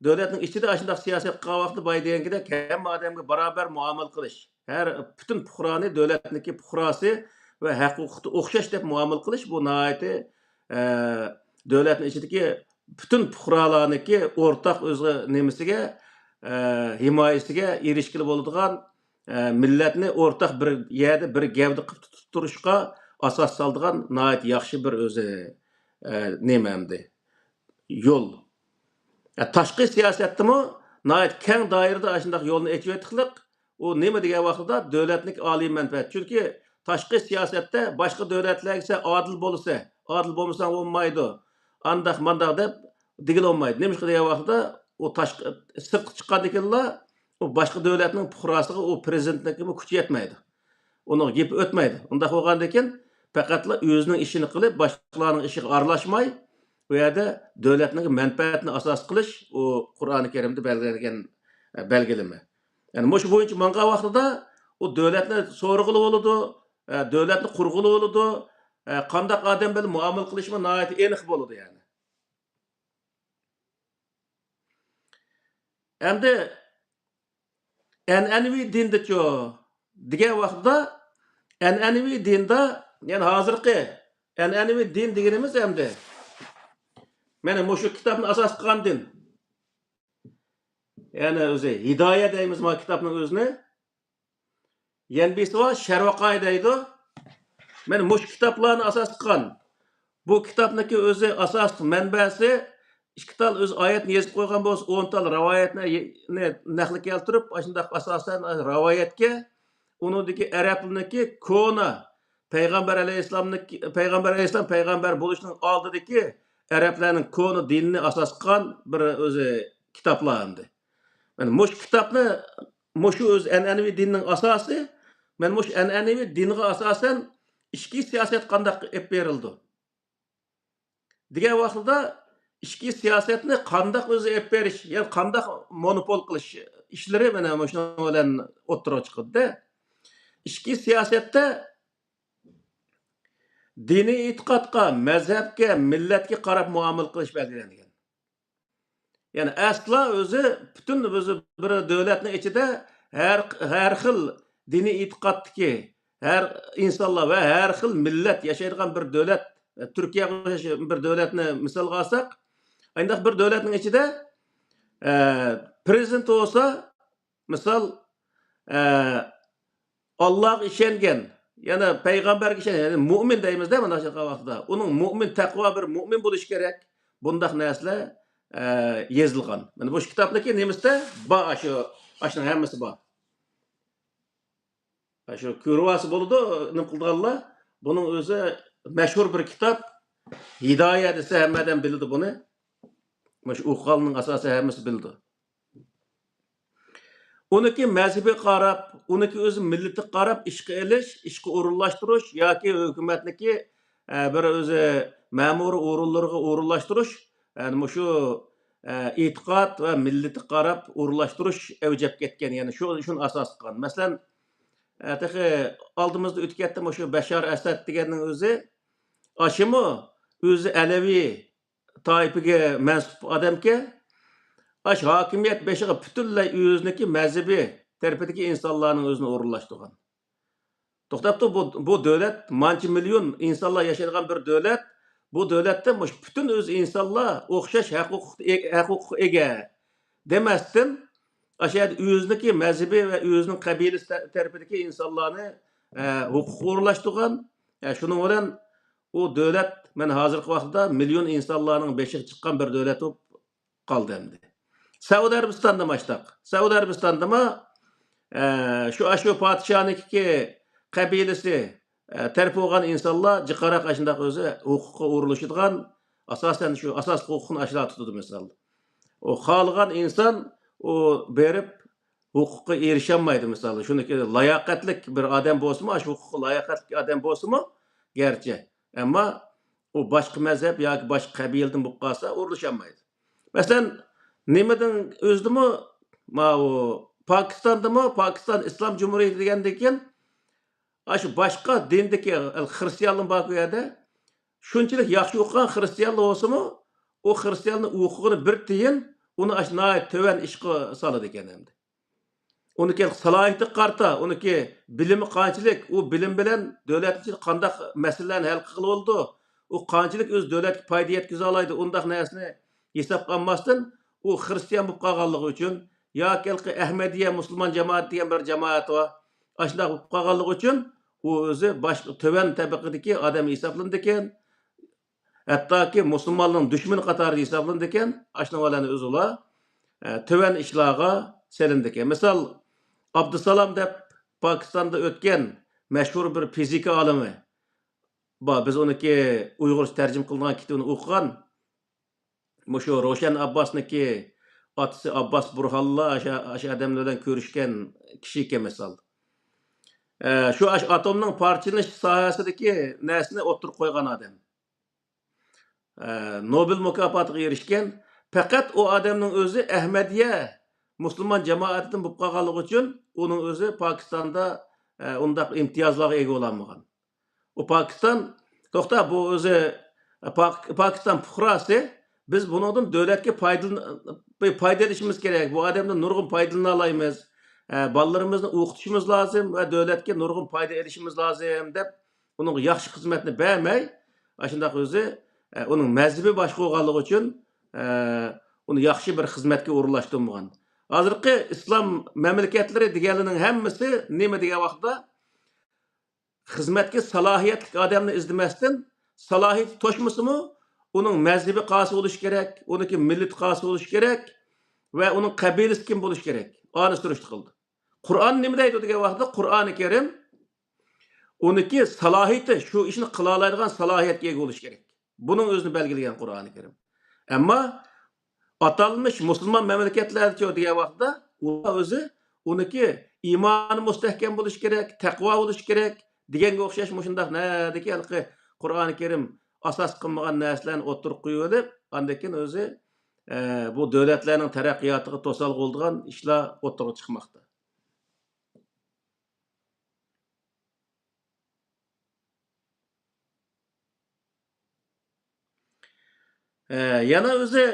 دۆلەتنىڭ ئىچىدە ئاشۇنداق سىياسەت قىلغان ۋاقتىدا بايا دېگەنكىدەك ھەممە ئادەمگە باراۋەر مۇئامىلە قىلىش، ھەر پۈتۈن پۇقرانى دۆلەتنىڭكى پۇقراسى ۋە ھەق ھوقۇقى ئوخشاش دەپ مۇئامىلە قىلىش، بۇ ناھايىتى، ئە، دۆلەتنىڭ ئىچىدىكى پۈتۈن پۇقرالارنىڭكى ئورتاق ئۆزى نېمىسىگە، ئە، ھىمايىسىگە ئېرىشكىلى بولىدىغان، ئە، مىللەتنى ئورتاق بىر يەردە، بىر گەۋدە قىلىپ تۇتۇپ تۇرۇشقا ئاساس سالىدىغان ناھايىتى ياخشى بىر ئۆزى، ئە، نېمە ئەمدى؟ يول. ئە، تاشقى سىياسەتتىمۇ ناھايىتى كەڭ دائىرىدە ئاشۇنداق يولنى ئېچىۋېتىقلىق. ئۇ نېمە دېگەن ۋاقتىدا دۆلەتنىڭكى ئالىي مەنپەئەت. چۈنكى تاشقى سىياسەتتە باشقا دۆلەتلەرگە سەن ئادىل بولىسەن، ئادىل بولمىساڭ بولمايدۇ، ئانداق مانداق دەپ دېگىلى بولمايدۇ. نېمىشقا دېگەن ۋاقتىدا ئۇ تاشقى، سىرتقا چىققاندىن كېيىنلا ئۇ باشقا دۆلەتنىڭ پۇقراسىغا ئۇ پرېزىدېنتنىڭكىمۇ كۈچى يەتمەيدۇ. ئۇنىڭغا گېپى ئۆتمەيدۇ. ئۇنداق بولغاندىن كېيىن پەقەتلا ئۆزىنىڭ ئىشىنى قىلىپ، باشقىلارنىڭ ئىشىغا ئارىلاشماي، ئۇ يەردە دۆلەتنىڭ مەنپەئەتىنى ئاساس قىلىش، ئۇ قۇرئانى كەرىمدە بەلگىلەنگەن، ئە، بەلگىلىمە. يەنى مۇشۇ بويىچە ماڭغان ۋاقتىدا ئۇ دۆلەتنى سورىغىلى بولىدۇ، ئە، دۆلەتنى قۇرغىلى بولىدۇ، ئە، قانداق ئادەم بىلەن مۇئامىلە قىلىشمۇ ناھايىتى ئېنىق بولىدۇ، يەنى. ئەمدى ئەنئەنىۋى دىندىچۇ دېگەن ۋاقتىدا، ئەنئەنىۋى دىندا، يەنى ھازىرقى ئەنئەنىۋى دىن دېگىنىمىز ئەمدى، مانا مۇشۇ كىتابنى ئاساس قىلغان دىن. يەنى ئۆزى ھىدايە دەيمىز ما كىتابنىڭ ئۆزىنى. يەنە بىرسى بار، شەرۋەقاي دەيدۇ. مانا مۇشۇ كىتابلارنى ئاساس قىلغان. بۇ كىتابنىڭكى ئۆزى ئاساسلىق مەنبەسى ئىككى تال ئۆزى ئايەتنى يېزىپ قويغان بولسا، ئون تال رىۋايەتنى نەقلى كەلتۈرۈپ، ئاشۇنداق ئاساسەن رىۋايەتكە، ئۇنىڭدىكى ئەرەبلىرىنىڭكى كونا، پەيغەمبەر ئەلەيھىسسالامنىڭكى، پەيغەمبەر ئەلەيھىسسالام پەيغەمبەر بولۇشنىڭ ئالدىدىكى ئەرەبلەرنىڭ كونا دىنىنى ئاساس قىلغان بىر ئۆزى كىتابلار ئەمدى. مانا مۇشۇ كىتابنى، مۇشۇ ئۆزى ئەنئەنىۋى دىننىڭ ئاساسى، مانا مۇشۇ ئەنئەنىۋى دىنغا ئاساسەن ئىچكى سىياسەت قانداق ئېلىپ بېرىلىدۇ دېگەن ۋاقتىدا، ئىچكى سىياسەتنى قانداق ئۆزى ئېلىپ بېرىش، يەنى قانداق مونوپول قىلىش ئىشلىرى مانا مۇشۇنىڭ بىلەن ئوتتۇرىغا چىقىدۇ. ئىچكى سىياسەتتە دىنىي ئېتىقادقا، مەزھەپكە، مىللەتكە قاراپ مۇئامىلە قىلىش بەلگىلەنگەن. يەنى ئەسلا ئۆزى پۈتۈن ئۆزى بىر دۆلەتنىڭ ئىچىدە ھەر، ھەر خىل دىنىي ئېتىقادتىكى، ھەر ئىنسانلار ۋە ھەر خىل مىللەت ياشايدىغان بىر دۆلەت، تۈركىيەگە ئوخشاش بىر دۆلەتنى مىسالغا ئالساق، ئانداق بىر دۆلەتنىڭ ئىچىدە، ئە، پرېزىدېنت بولسا، مىسال، ئە، ئاللاغا ئىشەنگەن، يەنى پەيغەمبەرگە ئىشەنگەن، يەنى مۇئمىن دەيمىز-دە مانا شۇ ۋاقىتتا. ئۇنىڭ مۇئمىن، تەقۋا بىر مۇئمىن بولۇشى كېرەك. بۇنداق نەرسىلەر، ئە، يېزىلغان. مانا مۇشۇ كىتابنىڭكى نېمىسىدە بار، ئاشۇ، ئاشۇنىڭ ھەممىسى بار. ئاشۇ كۆرۈۋالسا بولىدۇ، نېمە قىلىدىغانلار. بۇنىڭ ئۆزى مەشھۇر بىر كىتاب. ھىدايە دېسە ھەممە ئادەم بىلىدۇ بۇنى. مۇشۇ ئوقۇغاننىڭ ئاساسى ھەممىسى بىلىدۇ. ئۇنىڭكى مەزھىپىگە قاراپ، ئۇنىڭكى ئۆزى مىللىتىگە قاراپ ئىشقا ئېلىش، ئىشقا ئورۇنلاشتۇرۇش ياكى ھۆكۈمەتنىڭكى، ئە، بىر ئۆزى مەمۇرىي ئورۇنلىرىغا ئورۇنلاشتۇرۇش، يەنى مۇشۇ، ئە، ئېتىقاد ۋە مىللىتىگە قاراپ ئورۇنلاشتۇرۇش ئەۋج ئېلىپ كەتكەن، يەنى شۇ، شۇنى ئاساس قىلغان. مەسىلەن، ئە، تېخى ئالدىمىزدا ئۆتۈپ كەتتى، مۇشۇ بەشار ئەسەد دېگەننىڭ ئۆزى، ئاشۇمۇ ئۆزى ئەلەۋى تائىپىگە مەنسۇپ ئادەمكەن. ئاشۇ ھاكىمىيەت بېشىغا پۈتۈنلەي ئۆزىنىڭكى مەزھىپى تەرىپىدىكى ئىنسانلارنىڭ ئۆزىنى ئورۇنلاشتۇرغان. توختاپتۇ، بۇ، بۇ دۆلەت مانچە مىليون ئىنسانلار ياشايدىغان بىر دۆلەت. بۇ دۆلەتتە مۇشۇ پۈتۈن ئۆز ئىنسانلار ئوخشاش ھەق ھوقۇق، ھەق ھوقۇققا ئىگە دېمەستىن، ئاشۇ يەردە ئۆزىنىڭكى مەزھىپى ۋە ئۆزىنىڭ قەبىلىسى تە-، تەرىپىدىكى ئىنسانلارنى، ئە، ھوقۇققا ئورۇنلاشتۇرغان. ئە، شۇنىڭ بىلەن ئۇ دۆلەت، مەن ھازىرقى ۋاقىتتا مىليون ئىنسانلارنىڭ بېشىغا چىققان بىر دۆلەت بولۇپ قالدى ئەمدى. سەئۇدى ئەرەبىستاندا ماشتاق. سەئۇدى ئەرەبىستاندىمۇ، ئە، شۇ، ئاشۇ پادىشاھنىڭكى قەبىلىسى، ئە، تەرىپى بولغان ئىنسانلار جىقراق ئاشۇنداق ئۆزى ھوقۇققا ئورۇنلىشىدىغان، ئاساسەن شۇ ئاساسلىق ھوقۇقنى ئاشۇلار تۇتىدۇ، مىسال. ئۇ خالىغان ئىنسان ئۇ بېرىپ ھوقۇققا ئېرىشەلمەيدۇ، مىسال. شۇنىڭكى لاياقەتلىك بىر ئادەم بولسىمۇ، ئاشۇ ھوقۇققا لاياقەتلىك ئادەم بولسىمۇ، گەرچە، ئەمما ئۇ باشقا مەزھەپ ياكى باشقا قەبىلىدىن بولۇپ قالسا، ئورۇنلىشالمايدۇ. مەسىلەن، نېمىدىن ئۆزىدىمۇ، ماۋۇ پاكىستاندىمۇ، پاكىستان ئىسلام جۇمھۇرىيىتى دېگەندىن كېيىن، ئاشۇ باشقا دىندىكى خىرىستىيانلار باركۇ يەردە، شۇنچىلىك ياخشى ئوقۇغان خىرىستىيانلار بولسىمۇ، ئۇ خىرىستىيانلار ئوقۇغىنى بىر تىيىن، ئۇنى ئاشۇ ناھايىتى تۆۋەن ئىشقا سالىدىكەن ئەمدى. ئۇنىڭكى سالاھىيىتىگە قارىتا، ئۇنىڭكى بىلىمى قانچىلىك، ئۇ بىلىم بىلەن دۆلەتنىڭ ئىچىدە قانداق مەسىلىلەرنى ھەل قىلغىلى بولىدۇ، ئۇ قانچىلىك ئۆز دۆلەتكە پايدا يەتكۈزەلەيدۇ، ئۇنداق نەرسىنى ھېسابقا ئالماستىن، ئۇ خىرىستىيان بولۇپ قالغانلىقى ئۈچۈن ياكى ھېلىقى ئەھمەدىيە مۇسۇلمان جامائەت دېگەن بىر جامائەت بار، ئاشۇنداق بولۇپ قالغانلىقى ئۈچۈن ئۇ ئۆزى باشقا تۆۋەن تەبىقىدىكى ئادەم ھېسابلىنىدىكەن. ھەتتاكى مۇسۇلمانلارنىڭ دۈشمىنى قاتارىدا ھېسابلىنىدىكەن. ئاشۇنىڭ بىلەن ئۆزى ئۇلار، ئە، تۆۋەن ئىشلارغا سېلىنىدىكەن. مىسال، ئابدۇسالام دەپ پاكىستاندا ئۆتكەن مەشھۇر بىر فىزىكا ئالىمى بار. بىز ئۇنىڭكى ئۇيغۇرچە تەرجىمە قىلىنغان كىتابىنى ئوقۇغان. مۇشۇ روشەن ئابباسنىڭكى ئاتىسى ئابباس بۇرھانلا ئاشۇ، ئاشۇ ئادەملەر بىلەن كۆرۈشكەن كىشى ئىكەن، مىسال. ئە، شۇ ئاش-، ئاتومنىڭ پارچىلىنىش ساھەسىدىكى نەرسىنى ئوتتۇرىغا قويغان ئادەم. ئە، نوبېل مۇكاپاتىغا ئېرىشكەن. پەقەت ئۇ ئادەمنىڭ ئۆزى ئەھمەدىيە مۇسۇلمان جامائىتىدىن بولۇپ قالغانلىقى ئۈچۈن ئۇنىڭ ئۆزى پاكىستاندا، ئە، ئۇنداق ئىمتىيازلارغا ئىگە بولالمىغان. ئۇ پاكىستان، توختا، بۇ ئۆزى پاك-، پاكىستان پۇقراسى، بىز بۇنىڭدىن دۆلەتكە پايدىلىن-، پايدا ئېلىشىمىز كېرەك، بۇ ئادەمدىن نۇرغۇن پايدىلىنالايمىز، ئە، بالىلىرىمىزنى ئوقۇتۇشىمىز لازىم ۋە دۆلەتكە نۇرغۇن پايدا ئېلىشىمىز لازىم دەپ، ئۇنىڭغا ياخشى خىزمەتنى بەرمەي، ئاشۇنداق ئۆزى، ئە، ئۇنىڭ مەزھىپى باشقا بولغانلىقى ئۈچۈن، ئە، ئۇنى ياخشى بىر خىزمەتكە ئورۇنلاشتۇرمىغان. ھازىرقى ئىسلام مەملىكەتلىرى دېگەنلىرىنىڭ ھەممىسى نېمە دېگەن ۋاقىتتا، خىزمەتكە سالاھىيەتلىك ئادەمنى ئىزدىمەستىن، سالاھىيىتى توشمىسىمۇ، ئۇنىڭ مەزھىپى قايسى بولۇشى كېرەك، ئۇنىڭكى مىللىتى قايسى بولۇشى كېرەك ۋە ئۇنىڭ قەبىلىسى كىم بولۇشى كېرەك، ئانى سۈرۈشتە قىلدى. قۇرئان نېمە دەيدۇ دېگەن ۋاقىتتا، قۇرئانى كەرىم ئۇنىڭكى سالاھىيىتى، شۇ ئىشنى قىلالايدىغان سالاھىيەتكە ئىگە بولۇشى كېرەك. بۇنىڭ ئۆزىنى بەلگىلىگەن قۇرئانى كەرىم. ئەمما ئاتالمىش مۇسۇلمان مەملىكەتلەردىچۇ دېگەن ۋاقىتتا، ئۇلار ئۆزى ئۇنىڭكى ئىمانى مۇستەھكەم بولۇشى كېرەك، تەقۋا بولۇشى كېرەك دېگەنگە ئوخشاش مۇشۇنداق نەدىكى ھېلىقى قۇرئانى كەرىم ئاساس قىلمىغان نەرسىلەرنى ئوتتۇرىغا قويۇۋېلىپ، ئاندىن كېيىن ئۆزى، ئە، بۇ دۆلەتلەرنىڭ تەرەققىياتىغا توسالغۇ بولىدىغان ئىشلار ئوتتۇرىغا چىقماقتا. ئە، يەنە ئۆزى،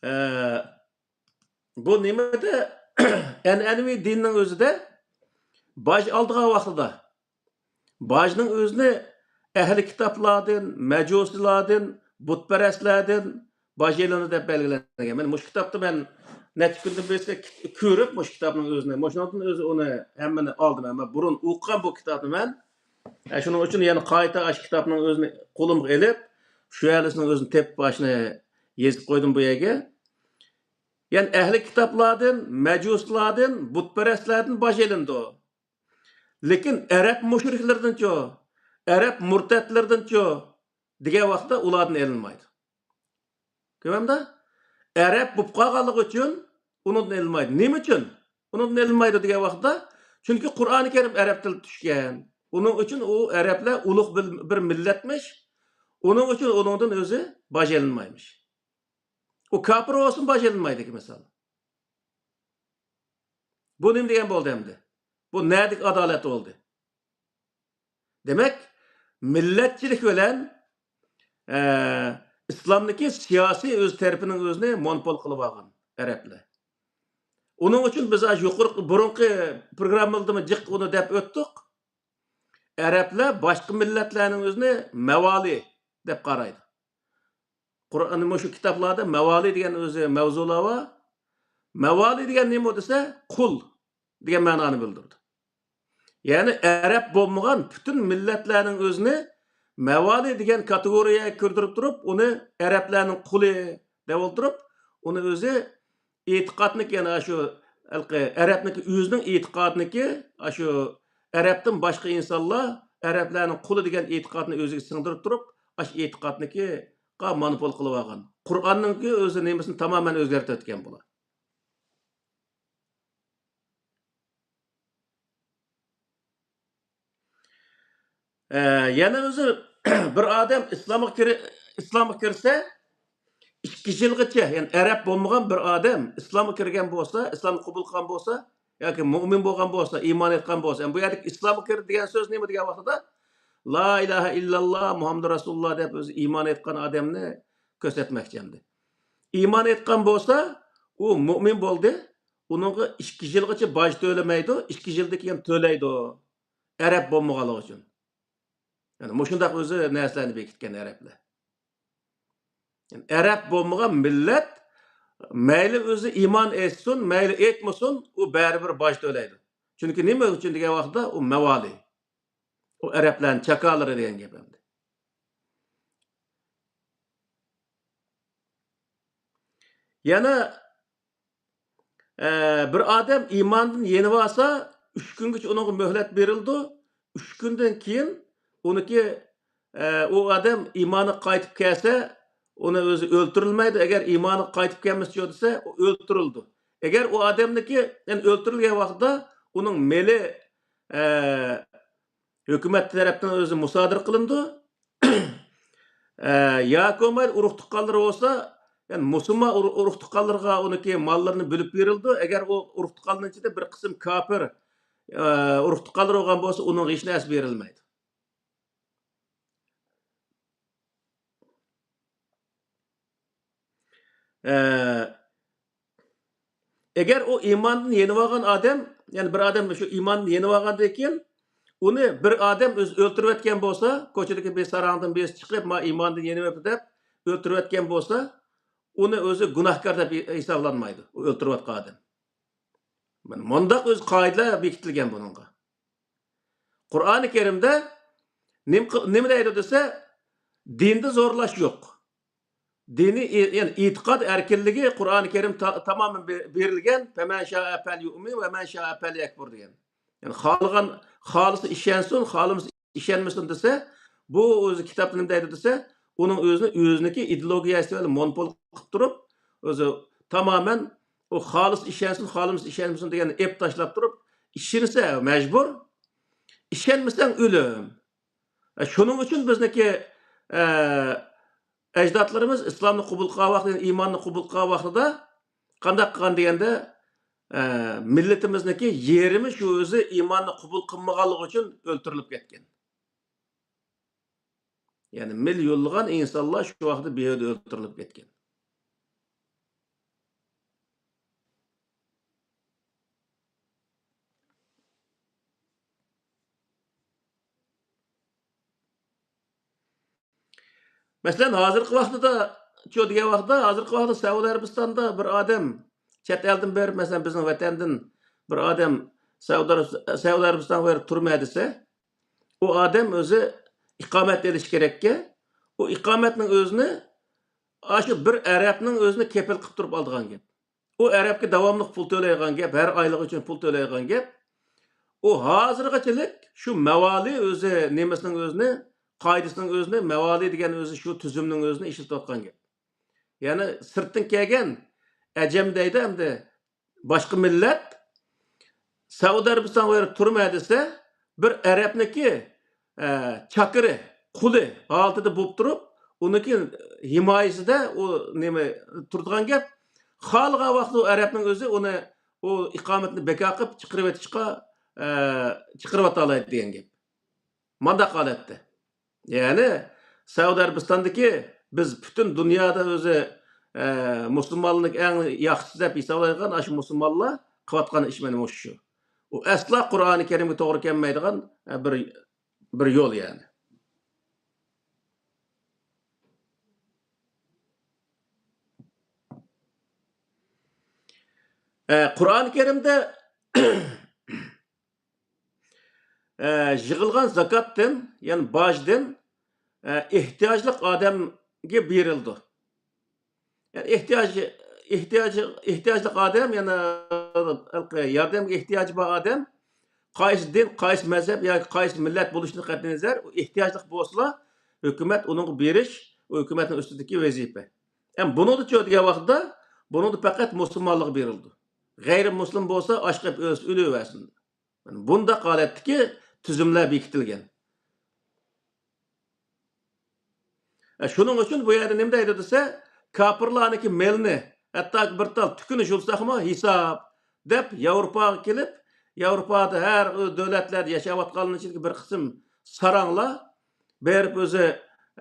ئە، بۇ نېمىدە، ئەنئەنىۋى دىننىڭ ئۆزىدە باج ئالىدىغان ۋاقتىدا باجنىڭ ئۆزىنى ئەھلى كىتابلاردىن، مەجۇسىيلاردىن، بۇتپەرەسلەردىن باج ئېلىنىدۇ دەپ بەلگىلەنگەن. مانا مۇشۇ كىتابتا مەن نەچچە كۈندىن بېرى كۆرۈپ مۇشۇ كىتابنىڭ ئۆزىنى، مۇشۇنىڭدىن ئۆزى ئۇنى ھەممىنى ئالدىم. ئەمما بۇرۇن ئوقۇغان بۇ كىتابنى مەن. ئە، شۇنىڭ ئۈچۈن يەنە قايتا ئاشۇ كىتابنىڭ ئۆزىنى قولۇمغا ئېلىپ، شۇ يەرلىسىنىڭ ئۆزىنى تېپىپ، ئاشۇنى يېزىپ قويدۇم بۇ يەرگە. يەنى ئەھلى كىتابلاردىن، مەجۇسىلاردىن، بۇتپەرەسلەردىن باج ئېلىنىدۇ. لېكىن ئەرەب مۇشرىكلىرىدىنچۇ؟ ئەرەب مۇرتەتلىرىدىنچۇ؟ دېگەن ۋاقىتتا ئۇلاردىن ئېلىنمايدۇ. كۆرۈۋالدىڭىزمۇ؟ ئەرەب بولۇپ قالغانلىقى ئۈچۈن ئۇنىڭدىن ئېلىنمايدۇ. نېمە ئۈچۈن ئۇنىڭدىن ئېلىنمايدۇ دېگەن ۋاقىتتا، چۈنكى قۇرئانى كەرىم ئەرەب تىلىدا چۈشكەن. ئۇنىڭ ئۈچۈن ئۇ ئەرەبلەر ئۇلۇغ بىر، بىر مىللەتمىش. ئۇنىڭ ئۈچۈن ئۇنىڭدىن ئۆزى باج ئېلىنمايمىش. ئۇ كاپىر بولسۇن، باج ئېلىنمايدىكەن، مىسال. بۇ نېمە دېگەن بولدى ئەمدى؟ بۇ نەدىكى ئادالەت بولدى؟ دېمەك، مىللەتچىلىك بىلەن، ئە، ئىسلامدىكى سىياسىي ئۆز تەرىپىنىڭ ئۆزىنى مونوپول قىلىۋالغان ئەرەبلەر. ئۇنىڭ ئۈچۈن بىز ئاشۇ يۇقىرىقى، بۇرۇنقى پروگراممىلىرىمىزدىمۇ جىق ئۇنى دەپ ئۆتتۇق. ئەرەبلەر باشقا مىللەتلەرنىڭ ئۆزىنى مەۋالى دەپ قارايدۇ. قۇرئان، مۇشۇ كىتابلاردا مەۋالى دېگەن ئۆزى مەۋزۇلار بار. مەۋالى دېگەن نېمە دېسە، قۇل دېگەن مەنانى بىلدۈرىدۇ. يەنى ئەرەب بولمىغان پۈتۈن مىللەتلەرنىڭ ئۆزىنى مەۋالى دېگەن كاتېگورىيەگە كىردۈرۈپ تۇرۇپ، ئۇنى ئەرەبلەرنىڭ قۇلى دەپ ئولتۇرۇپ، ئۇنى ئۆزى ئېتىقادنىكى، يەنى ئاشۇ ھېلىقى ئەرەبنىڭكى ئۆزىنىڭ ئېتىقادىنىكى، ئاشۇ ئەرەبتىن باشقا ئىنسانلار ئەرەبلەرنىڭ قۇلى دېگەن ئېتىقادنى ئۆزىگە سىڭدۈرۈپ تۇرۇپ، ئاشۇ ئېتىقادنىكىغا مونوپول قىلىۋالغان. قۇرئاننىڭكى ئۆزى نېمىسىنى تامامەن ئۆزگەرتىۋەتكەن بۇلار. ئە، يەنە ئۆزى بىر ئادەم ئىسلامغا كىر-، ئىسلامغا كىرسە، ئىككى يىلغىچە، يەنى ئەرەب بولمىغان بىر ئادەم ئىسلامغا كىرگەن بولسا، ئىسلامنى قوبۇل قىلغان بولسا، ياكى مۇئمىن بولغان بولسا، ئىمان ئېيتقان بولسا، يەنى بۇ يەردىكى ئىسلامغا كىرىدۇ دېگەن سۆز نېمە دېگەن ۋاقتىدا، لا ئىلاھە ئىللاللا، مۇھەممەدۇر رەسۇلۇللا دەپ ئۆزى ئىمان ئېيتقان ئادەمنى كۆرسەتمەكچى ئەمدى. ئىمان ئېيتقان بولسا، ئۇ مۇئمىن بولدى. ئۇنىڭغا ئىككى يىلغىچە باج تۆلىمەيدۇ، ئىككى يىلدىن كېيىن تۆلەيدۇ. ئەرەب بولمىغانلىقى ئۈچۈن. يەنى مۇشۇنداق ئۆزى نەرسىلەرنى بېكىتكەن ئەرەبلەر. يەنى ئەرەب بولمىغان مىللەت مەيلى ئۆزى ئىمان ئېيتسۇن، مەيلى ئېيتمىسۇن، ئۇ بەرىبىر باج تۆلەيدۇ. چۈنكى نېمە ئۈچۈن دېگەن ۋاقىتتا ئۇ مەۋالى. ئۇ ئەرەبلەرنىڭ چاكالىرى دېگەن گەپ ئەمدى. يەنە، ئە، بىر ئادەم ئىماندىن يېنىۋالسا، ئۈچ كۈنگىچە ئۇنىڭغا مۆھلەت بېرىلىدۇ. ئۈچ كۈندىن كېيىن ئۇنىكى، ئە، ئۇ ئادەم ئىمانىغا قايتىپ كەلسە، ئۇنى ئۆزى ئۆلتۈرۈلمەيدۇ. ئەگەر ئىمانىغا قايتىپ كەلمىسىچۇ دېسە، ئۇ ئۆلتۈرۈلىدۇ. ئەگەر ئۇ ئادەمنىكى، يەنى ئۆلتۈرۈلگەن ۋاقتىدا ئۇنىڭ مېلى، ئە، ھۆكۈمەت تەرەپتىن ئۆزى مۇسادىرە قىلىنىدۇ. ئە، ياكى بولمايدۇ، ئۇرۇق تۇغقانلىرى بولسا، يەنى مۇسۇلمان ئۇرۇ-، ئۇرۇق تۇغقانلىرىغا ئۇنىڭكى ماللىرىنى بۆلۈپ بېرىلىدۇ. ئەگەر ئۇ ئۇرۇق تۇغقانلىرىنىڭ ئىچىدە بىر قىسىم كاپىر، ئە، ئۇرۇق تۇغقانلىرى بولغان بولسا، ئۇنىڭغا ھېچ نەرسە بېرىلمەيدۇ. ئە، ئەگەر ئۇ ئىماندىن يېنىۋالغان ئادەم، يەنى بىر ئادەم شۇ ئىماندىن يېنىۋالغاندىن كېيىن، ئۇنى بىر ئادەم ئۆزى ئۆلتۈرۈۋەتكەن بولسا، كوچىدىكى بىر ساراڭدىن بىرسى چىقىپ، ما ئىماندىن يېنىۋەپتۇ دەپ ئۆلتۈرۈۋەتكەن بولسا، ئۇنى ئۆزى گۇناھكار دەپ ھېسابلانمايدۇ، ئۇ ئۆلتۈرۈۋاتقان ئادەم. مۇنداق ئۆز قائىدىلەر بېكىتىلگەن بۇنىڭغا. قۇرئانى كەرىمدە نېمە قىل-، نېمە دەيدۇ دېسە، دىندا زورلاش يوق. دىنىي ئې-، يەنى ئېتىقاد ئەركىنلىكى قۇرئانى كەرىم تا-، تامامەن بې-، بېرىلگەن، «فَمَنْ شَاءَ فَلْيُؤْمِنْ وَمَنْ شَاءَ فَلْيَكْفُرْ» دېگەن. يەنى خالىغان، خالىسا ئىشەنسۇن، خالىمىسا ئىشەنمىسۇن دېسە، بۇ ئۆزى كىتابتا نېمە دەيدۇ دېسە، ئۇنىڭ ئۆزىنى، ئۆزىنىڭكى ئىدېئولوگىيەسى بىلەن مونوپول قىلىپ تۇرۇپ، ئۆزى تامامەن ئۇ خالىسا ئىشەنسۇن، خالىمىسا ئىشەنمىسۇن دېگەننى ئېلىپ تاشلاپ تۇرۇپ، ئىشەنسە مەجبۇر، ئىشەنمىسەڭ ئۆلۈم. ئە، شۇنىڭ ئۈچۈن بىزنىڭكى، ئە، ئەجدادلىرىمىز ئىسلامنى قوبۇل قىلغان ۋاقتىدا، ئىماننى قوبۇل قىلغان ۋاقتىدا قانداق قىلغان دېگەندە، ئە، مىللىتىمىزنىڭكى يېرىمى شۇ ئۆزى ئىماننى قوبۇل قىلمىغانلىقى ئۈچۈن ئۆلتۈرۈلۈپ كەتكەن. يەنى مىليونلىغان ئىنسانلار شۇ ۋاقىتتا بىھۇدە ئۆلتۈرۈلۈپ كەتكەن. مەسىلەن، ھازىرقى ۋاقتىدا، شۇ دېگەن ۋاقىتتا، ھازىرقى ۋاقىتتا سەئۇدى ئەرەبىستاندا بىر ئادەم چەت ئەلدىن بېرىپ، مەسىلەن، بىزنىڭ ۋەتەندىن بىر ئادەم سەئۇدى ئەرەب-، سەئۇدى ئەرەبىستانغا بېرىپ تۇرمە دېسە، ئۇ ئادەم ئۆزى ئىقامەت ئېلىشى كېرەككەن. ئۇ ئىقامەتنىڭ ئۆزىنى ئاشۇ بىر ئەرەبنىڭ ئۆزىنى كېپىل قىلىپ تۇرۇپ ئالىدىغان گەپ. ئۇ ئەرەبكە داۋاملىق پۇل تۆلەيدىغان گەپ، ھەر ئايلىق ئۈچۈن پۇل تۆلەيدىغان گەپ. ئۇ ھازىرغىچىلىك شۇ مەۋالى ئۆزى نېمىسىنىڭ ئۆزىنى، قائىدىسىنىڭ ئۆزىنى، مەۋالى دېگەن ئۆزى شۇ تۈزۈمنىڭ ئۆزىنى ئىشلىتىۋاتقان گەپ. يەنى سىرتتىن كەلگەن ئەجەم دەيدۇ ئەمدى باشقا مىللەت سەئۇدى ئەرەبىستانغا بېرىپ تۇرمە دېسە، بىر ئەرەبنىڭكى، ئە، چاكىرى، قۇلى ھالىتىدە بولۇپ تۇرۇپ، ئۇنىڭكى ھىمايىسىدە ئۇ نېمە تۇرىدىغان گەپ. خالىغان ۋاقىتتا ئۇ ئەرەبنىڭ ئۆزى ئۇنى، ئۇ ئىقامەتنى بىكار قىلىپ چىقىرىۋېتىشقا، ئە، چىقىرىۋاتالايدۇ دېگەن گەپ. مانداق ھالەتتە. يەنى سەئۇدى ئەرەبىستاندىكى بىز پۈتۈن دۇنيادا ئۆزى، ئە، مۇسۇلمانلارنىڭ ئەڭ ياخشىسى دەپ ھېسابلايدىغان ئاشۇ مۇسۇلمانلار قىلىۋاتقان ئىش مانا مۇشۇ. ئۇ ئەسلا قۇرئانى كەرىمگە توغرا كەلمەيدىغان، ئە، بىر، بىر يول يەنى. ئە، قۇرئانى كەرىمدە ئە، يىغىلغان زاكاتتىن، يەنى باجدىن، ئە، ئېھتىياجلىق ئادەمگە بېرىلىدۇ. يەنى ئېھتىياج، ئېھتىياج، ئېھتىياجلىق ئادەم، يەنى ياردەمگە ئېھتىياجى بار ئادەم، قايسى دىن، قايسى مەزھەپ ياكى قايسى مىللەت بولۇشىدىن قەتئىينەزەر، ئۇ ئېھتىياجلىق بولسىلا، ھۆكۈمەت ئۇنىڭغا بېرىش، ئۇ ھۆكۈمەتنىڭ ئۈستىدىكى ۋەزىپە. ئەمما بۇنىڭدىچۇ دېگەن ۋاقىتتا، بۇنىڭدا پەقەت مۇسۇلمانلارغا بېرىلىدۇ. غەيرىي مۇسۇلمان بولسا، ئاچ قېلىپ ئۆلسە ئۆلۈۋەرسۇن. بۇنداق ھالەتتىكى تۈزۈملەر بېكىتىلگەن. ئە، شۇنىڭ ئۈچۈن بۇ يەردە نېمە دەيدۇ دېسە، كاپىرلارنىڭكى مېلىنى، ھەتتاكى بىر تال تۈكىنى يۇلساقمۇ ھېساب دەپ، ياۋروپاغا كېلىپ، ياۋروپادا ھەر دۆلەتلەردە ياشاۋاتقانلارنىڭ ئىچىدىكى بىر قىسىم ساراڭلار بېرىپ ئۆزى،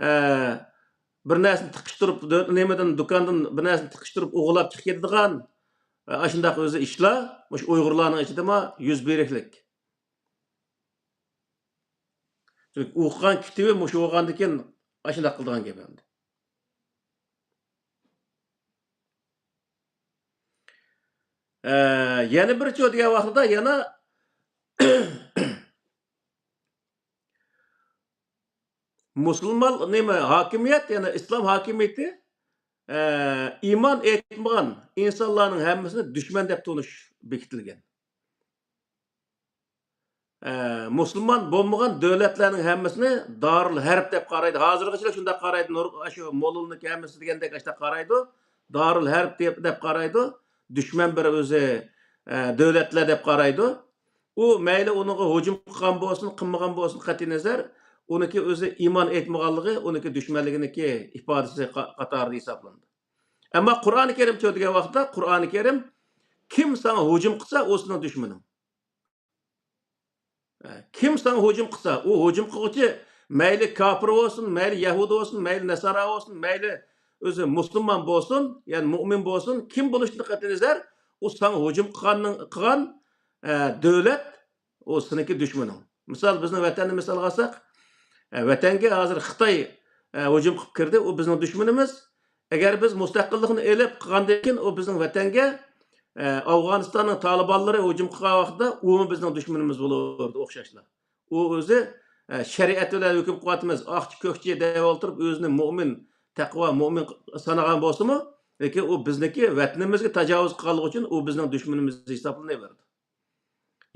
ئە، بىر نەرسىنى تىقىشتۇرۇپ، دۆ-، نېمىدىن، دۇكاندىن بىر نەرسىنى تىقىشتۇرۇپ، ئوغرىلاپ چىقىپ كېتىدىغان، ئە، ئاشۇنداق ئۆزى ئىشلار مۇشۇ ئۇيغۇرلارنىڭ ئىچىدىمۇ يۈز بېرىشلىك. چۈنكى ئوقۇغان كىتابى مۇشۇ بولغاندىكىن ئاشۇنداق قىلىدىغان گەپ ئەمدى. ئە، يەنە بىرچۇ دېگەن ۋاقتىدا يەنە مۇسۇلمان نېمە، ھاكىمىيەت، يەنى ئىسلام ھاكىمىيىتى، ئە، ئىمان ئېيتمىغان ئىنسانلارنىڭ ھەممىسىنى دۈشمەن دەپ تونۇش بېكىتىلگەن. ئە، مۇسۇلمان بولمىغان دۆلەتلەرنىڭ ھەممىسىنى دارۇل ھەرب دەپ قارايدۇ. ھازىرغىچىلا شۇنداق قارايدۇ. نۇر-، شۇ موللىنىڭكى ھەممىسى دېگەندەك ئاشۇنداق قارايدۇ. دارۇل ھەرب دەپ، دەپ قارايدۇ. دۈشمەن بىر ئۆزى، ئە، دۆلەتلەر دەپ قارايدۇ. ئۇ مەيلى ئۇنىڭغا ھۇجۇم قىلغان بولسۇن، قىلمىغان بولسۇن، قەتئىينەزەر، ئۇنىڭكى ئۆزى ئىمان ئېيتمىغانلىقى ئۇنىڭكى دۈشمەنلىكىنىڭكى ئىپادىسى قا-، قاتارىدا ھېسابلىنىدۇ. ئەمما قۇرئانى كەرىمچۇ دېگەن ۋاقىتتا، قۇرئانى كەرىم، كىم ساڭا ھۇجۇم قىلسا، ئۇ سېنىڭ دۈشمىنىڭ. كىم ساڭا ھۇجۇم قىلسا، ئۇ ھۇجۇم قىلغۇچى مەيلى كاپىر بولسۇن، مەيلى يەھۇدىي بولسۇن، مەيلى نەسارا بولسۇن، مەيلى ئۆزى مۇسۇلمان بولسۇن، يەنى مۇئمىن بولسۇن، كىم بولۇشىدىن قەتئىينەزەر، ئۇ ساڭا ھۇجۇم قىلغاننىڭ، قىلغان، ئە، دۆلەت، ئۇ سېنىڭكى دۈشمىنىڭ. مىسال، بىزنىڭ ۋەتەننى مىسالغا ئالساق، ئە، ۋەتەنگە ھازىر خىتاي، ئە، ھۇجۇم قىلىپ كىردى، ئۇ بىزنىڭ دۈشمىنىمىز. ئەگەر بىز مۇستەقىللىقنى ئېلىپ قىلغاندىن كېيىن، ئۇ بىزنىڭ ۋەتەنگە، ئە، ئافغانىستاننىڭ تالىبانلىرى ھۇجۇم قىلغان ۋاقىتتا، ئۇمۇ بىزنىڭ دۈشمىنىمىز بولۇردى ئوخشاشلا. ئۇ ئۆزى، ئە، شەرىئەت بىلەن ھۆكۈم قىلىۋاتىمىز، ئاقچى، كۆكچى دەپ ئولتۇرۇپ، ئۆزىنى مۇئمىن، تەقۋا مۇئمىن سانىغان بولسىمۇ، لېكىن ئۇ بىزنىڭكى ۋەتىنىمىزگە تاجاۋۇز قىلغانلىقى ئۈچۈن ئۇ بىزنىڭ دۈشمىنىمىز ھېسابلىنىۋېرىدۇ.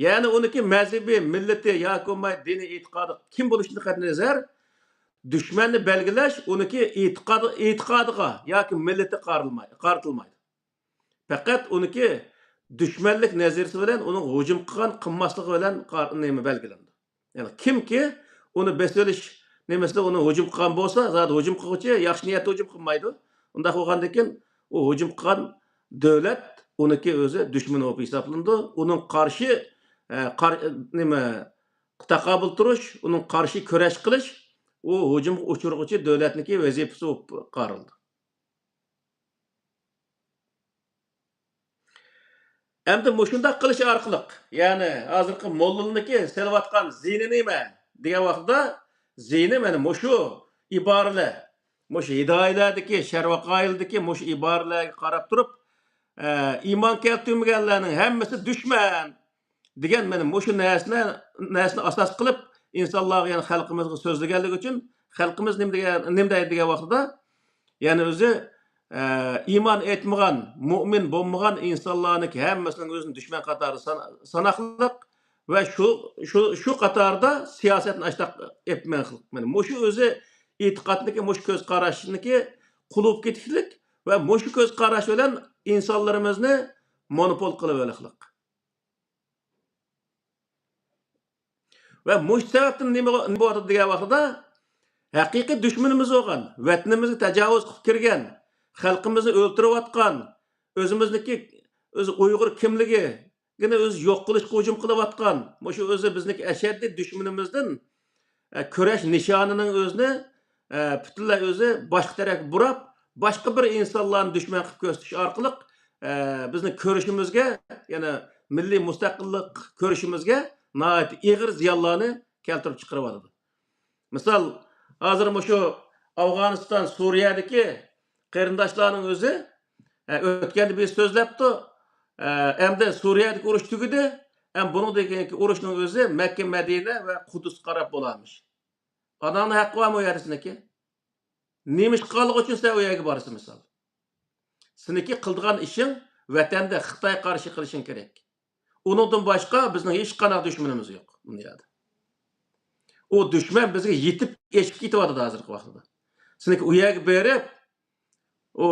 يەنى ئۇنىڭكى مەزھىپى، مىللىتى ياكى بولماي دىنىي ئېتىقادى كىم بولۇشىدىن قەتئىينەزەر، دۈشمەننى بەلگىلەش ئۇنىڭكى ئېتىقادى، ئېتىقادىغا ياكى مىللىتىگە قارىلماي-، قارىتىلمايدۇ. پەقەت ئۇنىڭكى دۈشمەنلىك نەزەرىيىسى بىلەن ئۇنىڭ ھۇجۇم قىلغان، قىلماسلىقى بىلەن قار-، نېمە بەلگىلىنىدۇ. يەنى كىمكى ئۇنى بېسىۋېلىش نېمىسىدە ئۇنى ھۇجۇم قىلغان بولسا، زادى ھۇجۇم قىلغۇچى ياخشى نىيەتتە ھۇجۇم قىلمايدۇ. ئۇنداق بولغاندىن كېيىن ئۇ ھۇجۇم قىلغان دۆلەت ئۇنىڭكى ئۆزى دۈشمىنى بولۇپ ھېسابلىنىدۇ. ئۇنىڭ قارشى، ئە، قار-، نېمە، تاقابىل تۇرۇش، ئۇنىڭ قارشى كۈرەش قىلىش، ئۇ ھۇجۇمغا ئۇچرىغۇچى دۆلەتنىڭكى ۋەزىپىسى بولۇپ قارىلىدۇ. ئەمدى مۇشۇنداق قىلىش ئارقىلىق، يەنى ھازىرقى موللىلارنىڭكى سېلىۋاتقان زىيىنى نېمە دېگەن ۋاقىتتا، زىيىنى مانا مۇشۇ ئىبارىلەر، مۇشۇ ھىدايىلەردىكى، شەرۋەقايىلدىكى مۇشۇ ئىبارىلەرگە قاراپ تۇرۇپ، ئە، ئىمان كەلتۈرمىگەنلەرنىڭ ھەممىسى دۈشمەن دېگەن مانا مۇشۇ نەرسىنى، نەرسىنى ئاساس قىلىپ ئىنسانلارغا، يەنى خەلقىمىزغا سۆزلىگەنلىكى ئۈچۈن، خەلقىمىز نېمە دېگەن، نېمە دەيدۇ دېگەن ۋاقتىدا، يەنى ئۆزى، ئە، ئىمان ئېيتمىغان، مۇئمىن بولمىغان ئىنسانلارنىڭكى ھەممىسىنىڭ ئۆزىنى دۈشمەن قاتارىدا سان-، ساناقلىق ۋە شۇ، شۇ، شۇ قاتاردا سىياسەتنى ئاشتاق ئېلىپ مېڭىقلىق. مانا مۇشۇ ئۆزى ئېتىقادنىكى، مۇشۇ كۆز قاراشنىكى قۇلۇپ كېتىكلىك ۋە مۇشۇ كۆز قاراش بىلەن ئىنسانلىرىمىزنى مونوپول قىلىۋېلىقلىق. ۋە مۇشۇ سەۋەبتىن نېمە، نېمە بولۇۋاتىدۇ دېگەن ۋاقتىدا، ھەقىقىي دۈشمىنىمىز بولغان، ۋەتىنىمىزگە تاجاۋۇز قىلىپ كىرگەن، خەلقىمىزنى ئۆلتۈرۈۋاتقان، ئۆزىمىزنىڭكى ئۆزى ئۇيغۇر كىملىكىنى ئۆزى يوق قىلىشقا ھۇجۇم قىلىۋاتقان، مۇشۇ ئۆزى بىزنىڭكى ئەشەددىي دۈشمىنىمىزدىن، ئە، كۈرەش نىشانىنىڭ ئۆزىنى، ئە، پۈتۈنلەي ئۆزى باشقا تەرەپكە بۇراپ، باشقا بىر ئىنسانلارنى دۈشمەن قىلىپ كۆرسىتىش ئارقىلىق، ئە، بىزنىڭ كۈرىشىمىزگە، يەنى مىللىي مۇستەقىللىق كۈرىشىمىزگە ناھايىتى ئېغىر زىيانلارنى كەلتۈرۈپ چىقىرىۋاتىدۇ. مىسال، ھازىر مۇشۇ ئافغانىستان، سۈرىيەدىكى قېرىنداشلارنىڭ ئۆزى، ئە، ئۆتكەندە بىز سۆزلەپتۇ، ئە، ئەمدى سۈرىيەدىكى ئۇرۇش تۈگىدى، ئەمدى بۇنىڭدىن كېيىنكى ئۇرۇشنىڭ ئۆزى مەككە، مەدىنە ۋە قۇدۇسقا قاراپ بولارمىش. ئاناڭنىڭ ھەققى بارمۇ ئۇ يەردە سېنىڭكى؟ نېمە ئىش قىلغانلىقى ئۈچۈن سەن ئۇ يەرگە بارىسەن، مىسال؟ سېنىڭكى قىلىدىغان ئىشىڭ ۋەتەندە خىتايغا قارشى قىلىشىڭ كېرەك. ئۇنىڭدىن باشقا بىزنىڭ ھېچقانداق دۈشمىنىمىز يوق دۇنيادا. ئۇ دۈشمەن بىزگە يېتىپ ئېشىپ كېتىۋاتىدۇ ھازىرقى ۋاقىتتا. سېنىڭكى ئۇ يەرگە بېرىپ، ئۇ،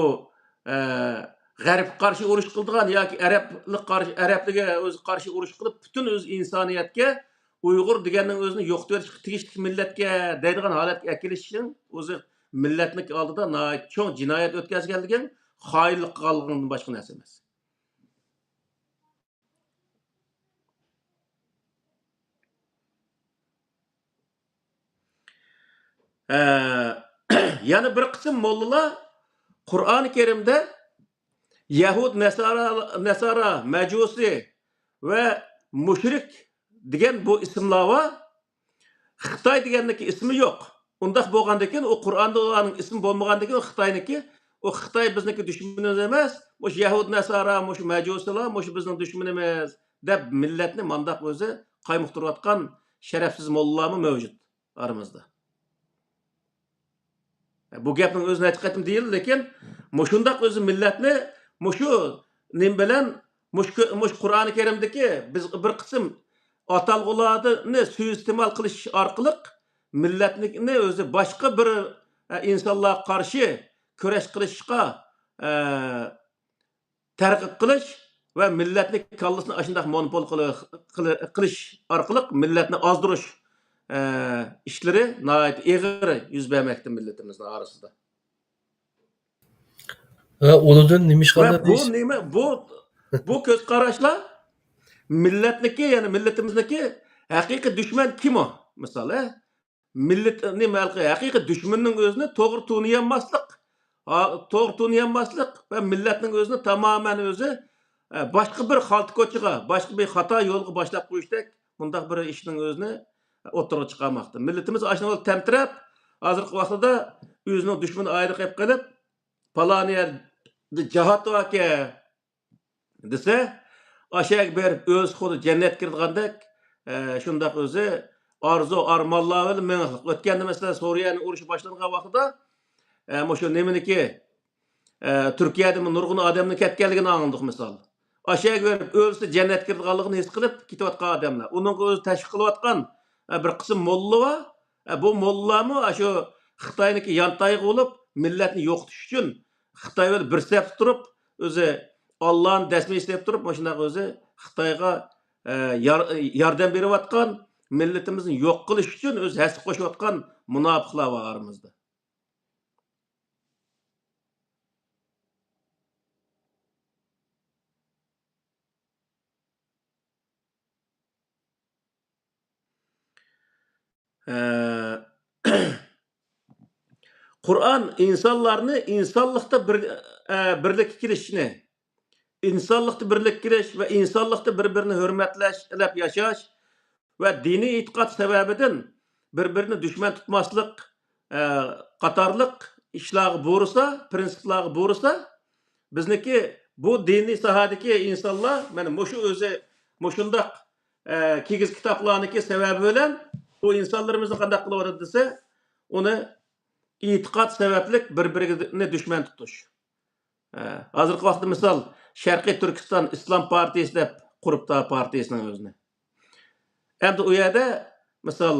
ئە، غەربكە قارشى ئۇرۇش قىلىدىغان ياكى ئەرەبلىك قارشى، ئەرەبلىككە ئۆزى قارشى ئۇرۇش قىلىپ، پۈتۈن ئۆز ئىنسانىيەتكە ئۇيغۇر دېگەننىڭ ئۆزىنى يوقىتىۋېتىشقا تېگىشلىك مىللەتكە دەيدىغان ھالەتكە ئەكېلىشىڭ ئۆزى مىللەتنىڭ ئالدىدا ناھايىتى چوڭ جىنايەت ئۆتكۈزگەنلىكىڭ، خائىنلىق قىلغانلىقىڭدىن باشقا نەرسە ئەمەس. ئە، يەنە بىر قىسىم موللىلار قۇرئانى كەرىمدە يەھۇد، نەسارا، نەسارا، مەجۇسى ۋە مۇشرىك دېگەن بۇ ئىسىملار بار. خىتاي دېگەننىڭكى ئىسمى يوق. ئۇنداق بولغاندىكىن، ئۇ قۇرئاندا ئۇلارنىڭ ئىسمى بولمىغاندىكىن، خىتاينىڭكى، ئۇ خىتاي بىزنىڭكى دۈشمىنىمىز ئەمەس، مۇشۇ يەھۇد، نەسارا، مۇشۇ مەجۇسىلار، مۇشۇ بىزنىڭ دۈشمىنىمىز دەپ مىللەتنى مانداق ئۆزى قايمۇقتۇرۇۋاتقان شەرەپسىز موللىلارمۇ مەۋجۇت ئارىمىزدا. بۇ گەپنىڭ ئۆزى نەچچە قېتىم دېيىلدى، لېكىن مۇشۇنداق ئۆزى مىللەتنى مۇشۇ نېمە بىلەن، مۇشۇ كۆ-، مۇشۇ قۇرئانى كەرىمدىكى بىز بىر قىسىم ئاتالغۇلارنى سۇيىئىستېمال قىلىش ئارقىلىق مىللەتنى ئۆزى باشقا بىر، ئە، ئىنسانلارغا قارشى كۈرەش قىلىشقا، ئە، تەرغىب قىلىش ۋە مىللەتنى كاللىسىنى ئاشۇنداق مونوپول قىلى-، قىلى-، قىلىش ئارقىلىق مىللەتنى ئازدۇرۇش، ئە، ئىشلىرى ناھايىتى ئېغىر يۈز بەرمەكتە مىللىتىمىزنىڭ ئارىسىدا. ھە، ئۇنىڭدىن نېمە ۋە ئىشقالدى بۇ دېيىش؟ نېمە، بۇ، بۇ كۆز قاراشلار مىللەتنىكى، يەنى مىللىتىمىزنىڭكى ھەقىقىي دۈشمەن كىم ئۇ؟ مىسال، ھە؟ مىللەت، نېمە، ھەقىقىي دۈشمەننىڭ ئۆزىنى توغرا تونۇيالماسلىق، ھا، توغرا تونۇيالماسلىق ۋە مىللەتنىڭ ئۆزىنى تامامەن ئۆزى، ئە، باشقا بىر خالتا كوچىغا، باشقا بىر خاتا يولغا باشلاپ قويۇشتەك مۇنداق بىر ئىشنىڭ ئۆزىنى ئوتتۇرىغا چىقارماقتا. مىللىتىمىز ئاشۇنىڭغا تەمتىرەپ، ھازىرقى ۋاقتىدا ئۆزىنىڭ دۈشمىنى ئايرىغا قېلىپ قېلىپ، پالانى يەردە جىھاد باركەن دېسە، ئاشۇ يەرگە بېرىپ ئۆلسە خۇددى جەننەتكە كىرىدىغاندەك، ئە، شۇنداق ئۆزى ئارزۇ، ئارمانلار بىلەن مېڭىقلىق. ئۆتكەندە، مەسىلەن، سورىيەنىڭ ئۇرۇشى باشلانغان ۋاقتىدا، ئە، مۇشۇ نېمىنىڭكى، ئە، تۈركىيەدىمۇ نۇرغۇن ئادەمنىڭ كەتكەنلىكىنى ئاڭلىدۇق، مىسال. ئاشۇ يەرگە بېرىپ ئۆلسە جەننەتكە كىرىدىغانلىقىنى ھېس قىلىپ كېتىۋاتقان ئادەملەر. ئۇنىڭغا ئۆزى تەشۋىق قىلىۋاتقان، ئە، بىر قىسىم موللا بار. ئە، بۇ موللىلارمۇ ئاشۇ خىتاينىڭكى يانتايىقى بولۇپ، مىللەتنى يوقىتىش ئۈچۈن خىتاي بىلەن بىر سەپتە تۇرۇپ، ئۆزى ئاللانى دەسمىيە سېلىپ تۇرۇپ، مۇشۇنداق ئۆزى خىتايغا، ئە، يار-، ياردەم بېرىۋاتقان، مىللىتىمىزنى يوق قىلىش ئۈچۈن ئۆزى ھەسسە قوشۇۋاتقان مۇناپىقلار بار ئارىمىزدا. ئە، قۇرئان ئىنسانلارنى ئىنسانلىقتا بىر، ئە، بىرلىككە كېلىشىشنى، ئىنسانلىقتا بىرلىككە كېلىش ۋە ئىنسانلىقتا بىر-بىرىنى ھۆرمەتلەش، ئىلەپ ياشاش ۋە دىنىي ئېتىقاد سەۋەبىدىن بىر-بىرىنى دۈشمەن تۇتماسلىق، ئە، قاتارلىق ئىشلارغا بۇيرۇسا، پىرىنسىپلارغا بۇيرۇسا، بىزنىڭكى بۇ دىنىي ساھەدىكى ئىنسانلار، مانا مۇشۇ ئۆزى، مۇشۇنداق، ئە، كىگىز كىتابلارنىڭكى سەۋەبى بىلەن بۇ ئىنسانلىرىمىزنى قانداق قىلىۋاتىدۇ دېسە، ئۇنى ئېتىقاد سەۋەبلىك بىر-بىرىنى دۈشمەن تۇتۇش. ئە، ھازىرقى ۋاقىتتا مىسال، شەرقىي تۈركىستان ئىسلام پارتىيىسى دەپ قۇرۇپتا پارتىيىسىنىڭ ئۆزىنى. ئەمدى ئۇ يەردە مىسال،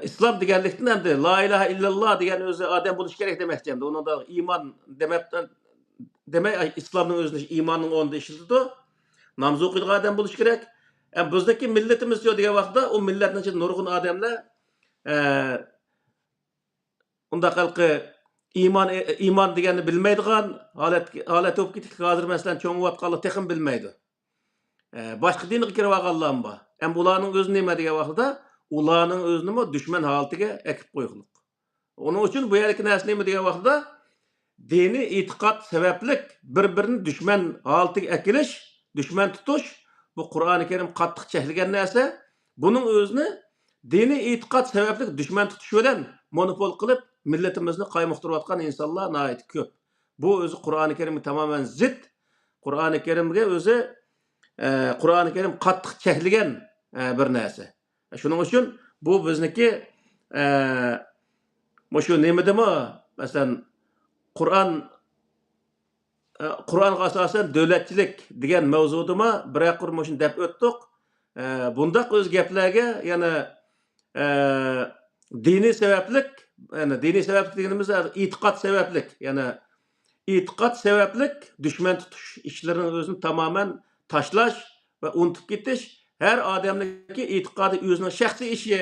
ئىسلام دېگەنلىكتىن ئەمدى لا ئىلاھە ئىللاللا دېگەن ئۆزى ئادەم بولۇش كېرەك دېمەكچى. ئەمدى ئۇنىڭدا ئىمان دېمەپ، دېمەي، ئىسلامنىڭ ئۆزىنى ئىماننىڭ ئورنىدا ئىشلىتىدۇ. ناماز ئوقۇيدىغان ئادەم بولۇش كېرەك. ئەمدى بىزنىڭكى مىللىتىمىزچۇ دېگەن ۋاقىتتا ئۇ مىللەتنىڭ ئىچىدە نۇرغۇن ئادەملەر، ئە، ئۇنداق ھېلىقى ئىمان، ئىمان دېگەننى بىلمەيدىغان ھالەت، ھالەت بولۇپ كېتىپتۇ. ھازىر مەسىلەن چوڭىيىۋاتقانلار تېخىمۇ بىلمەيدۇ. ئە، باشقا دىنغا كىرىۋالغانلارمۇ بار. ئەمما ئۇلارنىڭ ئۆزى نېمە دېگەن ۋاقتىدا، ئۇلارنىڭ ئۆزىنىمۇ دۈشمەن ھالىتىگە ئەكىپ قويغۇلۇق. ئۇنىڭ ئۈچۈن بۇ يەردىكى نەرسە نېمە دېگەن ۋاقتىدا، دىنىي ئېتىقاد سەۋەبلىك بىر-بىرىنى دۈشمەن ھالىتىگە ئەكېلىش، دۈشمەن تۇتۇش، بۇ قۇرئانى كەرىم قاتتىق چەكلىگەن نەرسە. بۇنىڭ ئۆزىنى دىنىي ئېتىقاد سەۋەبلىك دۈشمەن تۇتۇش بىلەن مونوپول قىلىپ، مىللىتىمىزنى قايمۇقتۇرۇۋاتقان ئىنسانلار ناھايىتى كۆپ. بۇ ئۆزى قۇرئانى كەرىمگە تامامەن زىت. قۇرئانى كەرىمگە ئۆزى، ئە، قۇرئانى كەرىم قاتتىق چەكلىگەن، ئە، بىر نەرسە. شۇنىڭ ئۈچۈن بۇ بىزنىڭكى، ئە، مۇشۇ نېمىدىمۇ، مەسىلەن، قۇرئان، ئە، قۇرئانغا ئاساسەن دۆلەتچىلىك دېگەن مەۋزۇدىمۇ بىرەر قۇر مۇشۇنى دەپ ئۆتتۇق. ئە، بۇنداق ئۆز گەپلەرگە يەنە، ئە، دىنىي سەۋەبلىك، يەنى دىنىي سەۋەبلىك دېگىنىمىز ئېتىقاد سەۋەبلىك، يەنى ئېتىقاد سەۋەبلىك دۈشمەن تۇتۇش ئىشلىرىنىڭ ئۆزىنى تامامەن تاشلاش ۋە ئۇنتۇپ كېتىش، ھەر ئادەمنىڭكى ئېتىقادى ئۆزىنىڭ شەخسىي ئىشى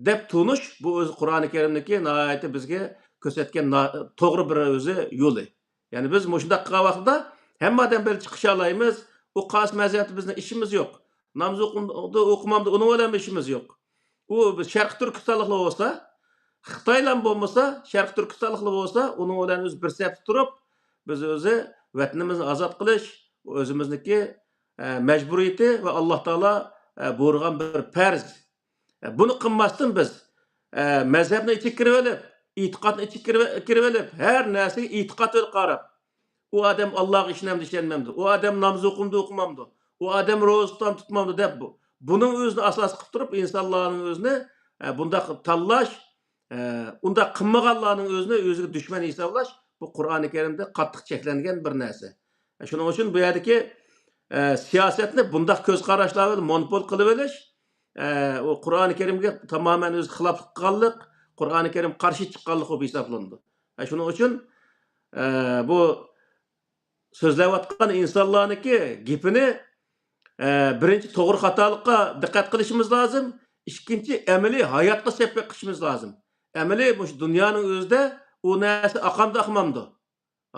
دەپ تونۇش، بۇ ئۆزى قۇرئانى كەرىمدىكى ناھايىتى بىزگە كۆرسەتكەن نا-، توغرا بىر ئۆزى يولى. يەنى بىز مۇشۇنداق قىلغان ۋاقتىدا ھەممە ئادەم بىلەن چىقىشالايمىز. ئۇ قايسى مەزھەپتە بىزنىڭ ئىشىمىز يوق. ناماز ئوقۇمدۇ، ئوقۇمامدۇ، ئۇنىڭ بىلەن ئىشىمىز يوق. ئۇ بىز شەرقىي تۈركىستانلىقلار بولسا، خىتايلار بولمىسا، شەرقىي تۈركىستانلىقلار بولسا، ئۇنىڭ بىلەن ئۆزى بىر سەپتە تۇرۇپ، بىز ئۆزى ۋەتىنىمىزنى ئازاد قىلىش، ئۆزىمىزنىڭكى، ئە، مەجبۇرىيىتى ۋە ئاللا تائالا، ئە، بۇيرۇغان بىر پەرز. ئە، بۇنى قىلماستىن بىز، ئە، مەزھەپنى ئىچىگە كىرىۋېلىپ، ئېتىقادنى ئىچىگە كىرىۋە-، كىرىۋېلىپ، ھەر نەرسىگە ئېتىقاد بىلەن قاراپ، ئۇ ئادەم ئاللاغا ئىشىنەمدۇ، ئىشەنمەمدۇ؟ ئۇ ئادەم ناماز ئوقۇمدۇ، ئوقۇمامدۇ؟ ئۇ ئادەم روزا تۇتامدۇ، تۇتمامدۇ دەپ بۇ، بۇنىڭ ئۆزىنى ئاساس قىلىپ تۇرۇپ، ئىنسانلارنىڭ ئۆزىنى، ئە، بۇنداق تاللاش، ئۇنداق قىلمىغانلارنىڭ ئۆزىنى ئۆزىگە دۈشمەن ھېسابلاش، بۇ قۇرئانى كەرىمدە قاتتىق چەكلەنگەن بىر نەرسە. شۇنىڭ ئۈچۈن بۇ يەردىكى، ئە، سىياسەتنى بۇنداق كۆز قاراشلار بىلەن مونوپول قىلىۋېلىش، ئە، ئۇ قۇرئانى كەرىمگە تامامەن ئۆزى خىلاپلىق قىلغانلىق، قۇرئانى كەرىم قارشى چىققانلىق بولۇپ ھېسابلىنىدۇ. ئە، شۇنىڭ ئۈچۈن، ئە، بۇ سۆزلەۋاتقان ئىنسانلارنىڭكى گېپىنى، ئە، بىرىنچى، توغرا خاتالىققا دىققەت قىلىشىمىز لازىم. ئىككىنچى، ئەمەلىي ھاياتقا سېلىپ بېقىشىمىز لازىم. ئەمەلىي مۇشۇ دۇنيانىڭ ئۆزىدە ئۇ نەرسە ئاقامدۇ ئاقمامدۇ؟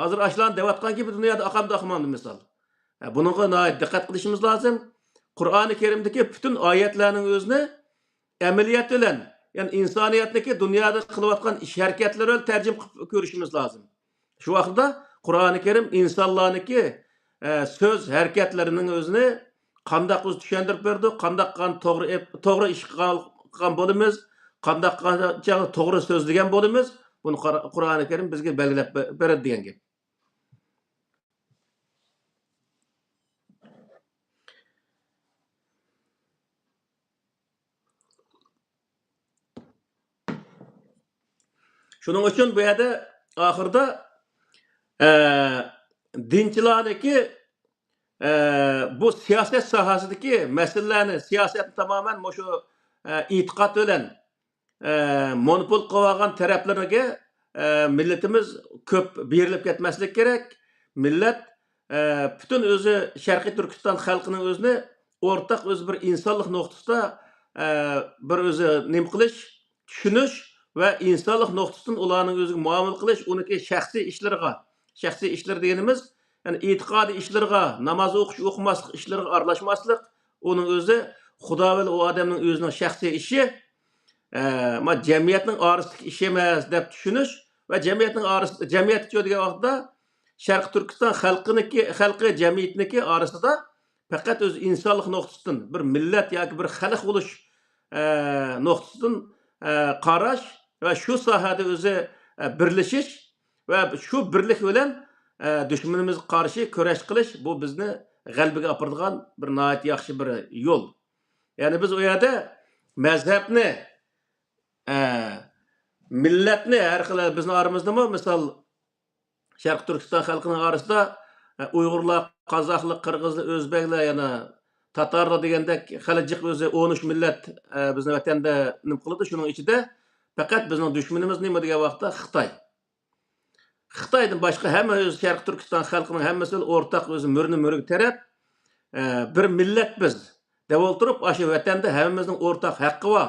ھازىر ئاشۇلارنىڭ دەۋاتقان گېپى دۇنيادا ئاقامدۇ ئاقمامدۇ مىسال؟ ئە، بۇنىڭغا ناھايىتى دىققەت قىلىشىمىز لازىم. قۇرئانى كەرىمدىكى پۈتۈن ئايەتلەرنىڭ ئۆزىنى ئەمەلىيەت بىلەن، يەنى ئىنسانىيەتنىڭكى دۇنيادا قىلىۋاتقان ئىش ھەرىكەتلىرى بىلەن تەرجىمە قىلىپ كۆرۈشىمىز لازىم. شۇ ۋاقىتتا قۇرئانى كەرىم ئىنسانلارنىڭكى، ئە، سۆز ھەرىكەتلىرىنىڭ ئۆزىنى قانداق ئۆزى چۈشەندۈرۈپ بېرىدۇ، قانداق قان توغرا ئېپ-، توغرا ئىش قىلغان بولىمىز، قانداق قانچە توغرا سۆزلىگەن بولىمىز، بۇنى قار-، قۇرئانى كەرىم بىزگە بەلگىلەپ بە-، بېرىدۇ دېگەن گەپ. شۇنىڭ ئۈچۈن بۇ يەردە ئاخىرىدا، ئە، دىنچىلارنىڭكى، ئە، بۇ سىياسەت ساھەسىدىكى مەسىلىلەرنى، سىياسەتنى تامامەن مۇشۇ، ئە، ئېتىقاد بىلەن، ئە، مونوپول قىلىۋالغان تەرەپلىرىگە، ئە، مىللىتىمىز كۆپ بېرىلىپ كەتمەسلىك كېرەك. مىللەت، ئە، پۈتۈن ئۆزى شەرقىي تۈركىستان خەلقىنىڭ ئۆزىنى ئورتاق ئۆزى بىر ئىنسانلىق نۇقتىسىدا، ئە، بىر ئۆزى نېمە قىلىش، چۈشىنىش ۋە ئىنسانلىق نۇقتىسىدىن ئۇلارنىڭ ئۆزىگە مۇئامىلە قىلىش، ئۇنىڭكى شەخسىي ئىشلىرىغا، شەخسىي ئىشلىرى دېگىنىمىز، يەنى ئېتىقادىي ئىشلىرىغا، ناماز ئوقۇش، ئوقۇماسلىق ئىشلىرىغا ئارىلاشماسلىق، ئۇنىڭ ئۆزى خۇدا بىلەن ئۇ ئادەمنىڭ ئۆزىنىڭ شەخسىي ئىشى، ئە، ما جەمئىيەتنىڭ ئارىسىدىكى ئىش ئەمەس دەپ چۈشىنىش ۋە جەمئىيەتنىڭ ئارىسى، جەمئىيەتكىچۇ دېگەن ۋاقىتتا شەرقىي تۈركىستان خەلقىنىڭكى، خەلقى جەمئىيىتىنىڭكى ئارىسىدا پەقەت ئۆزى ئىنسانلىق نۇقتىسىدىن، بىر مىللەت ياكى بىر خەلق بولۇش، ئە، نۇقتىسىدىن، ئە، قاراش ۋە شۇ ساھەدە ئۆزى، ئە، بىرلىشىش ۋە شۇ بىرلىك بىلەن، ئە، دۈشمىنىمىزگە قارشى كۈرەش قىلىش، بۇ بىزنى غەلىبىگە ئاپىرىدىغان بىر ناھايىتى ياخشى بىر يول. يەنى بىز ئۇ يەردە مەزھەپنى، ئە، مىللەتنى ھەر خىل بىزنىڭ ئارىمىزدىمۇ، مىسال، شەرقىي تۈركىستان خەلقىنىڭ ئارىسىدا، ئە، ئۇيغۇرلار، قازاقلار، قىرغىزلار، ئۆزبەكلەر، يەنە تاتارلار دېگەندەك خېلى جىق ئۆزى ئون ئۈچ مىللەت، ئە، بىزنىڭ ۋەتەندە نېمە قىلىدۇ. شۇنىڭ ئىچىدە پەقەت بىزنىڭ دۈشمىنىمىز نېمە دېگەن ۋاقىتتا خىتاي. خىتايدىن باشقا ھەممە ئۆزى شەرقىي تۈركىستان خەلقىنىڭ ھەممىسى ئورتاق ئۆزى مۈرىنى مۈرىگە تىرەپ، ئە، بىر مىللەت بىز دەپ ئولتۇرۇپ، ئاشۇ ۋەتەندە ھەممىمىزنىڭ ئورتاق ھەققى بار.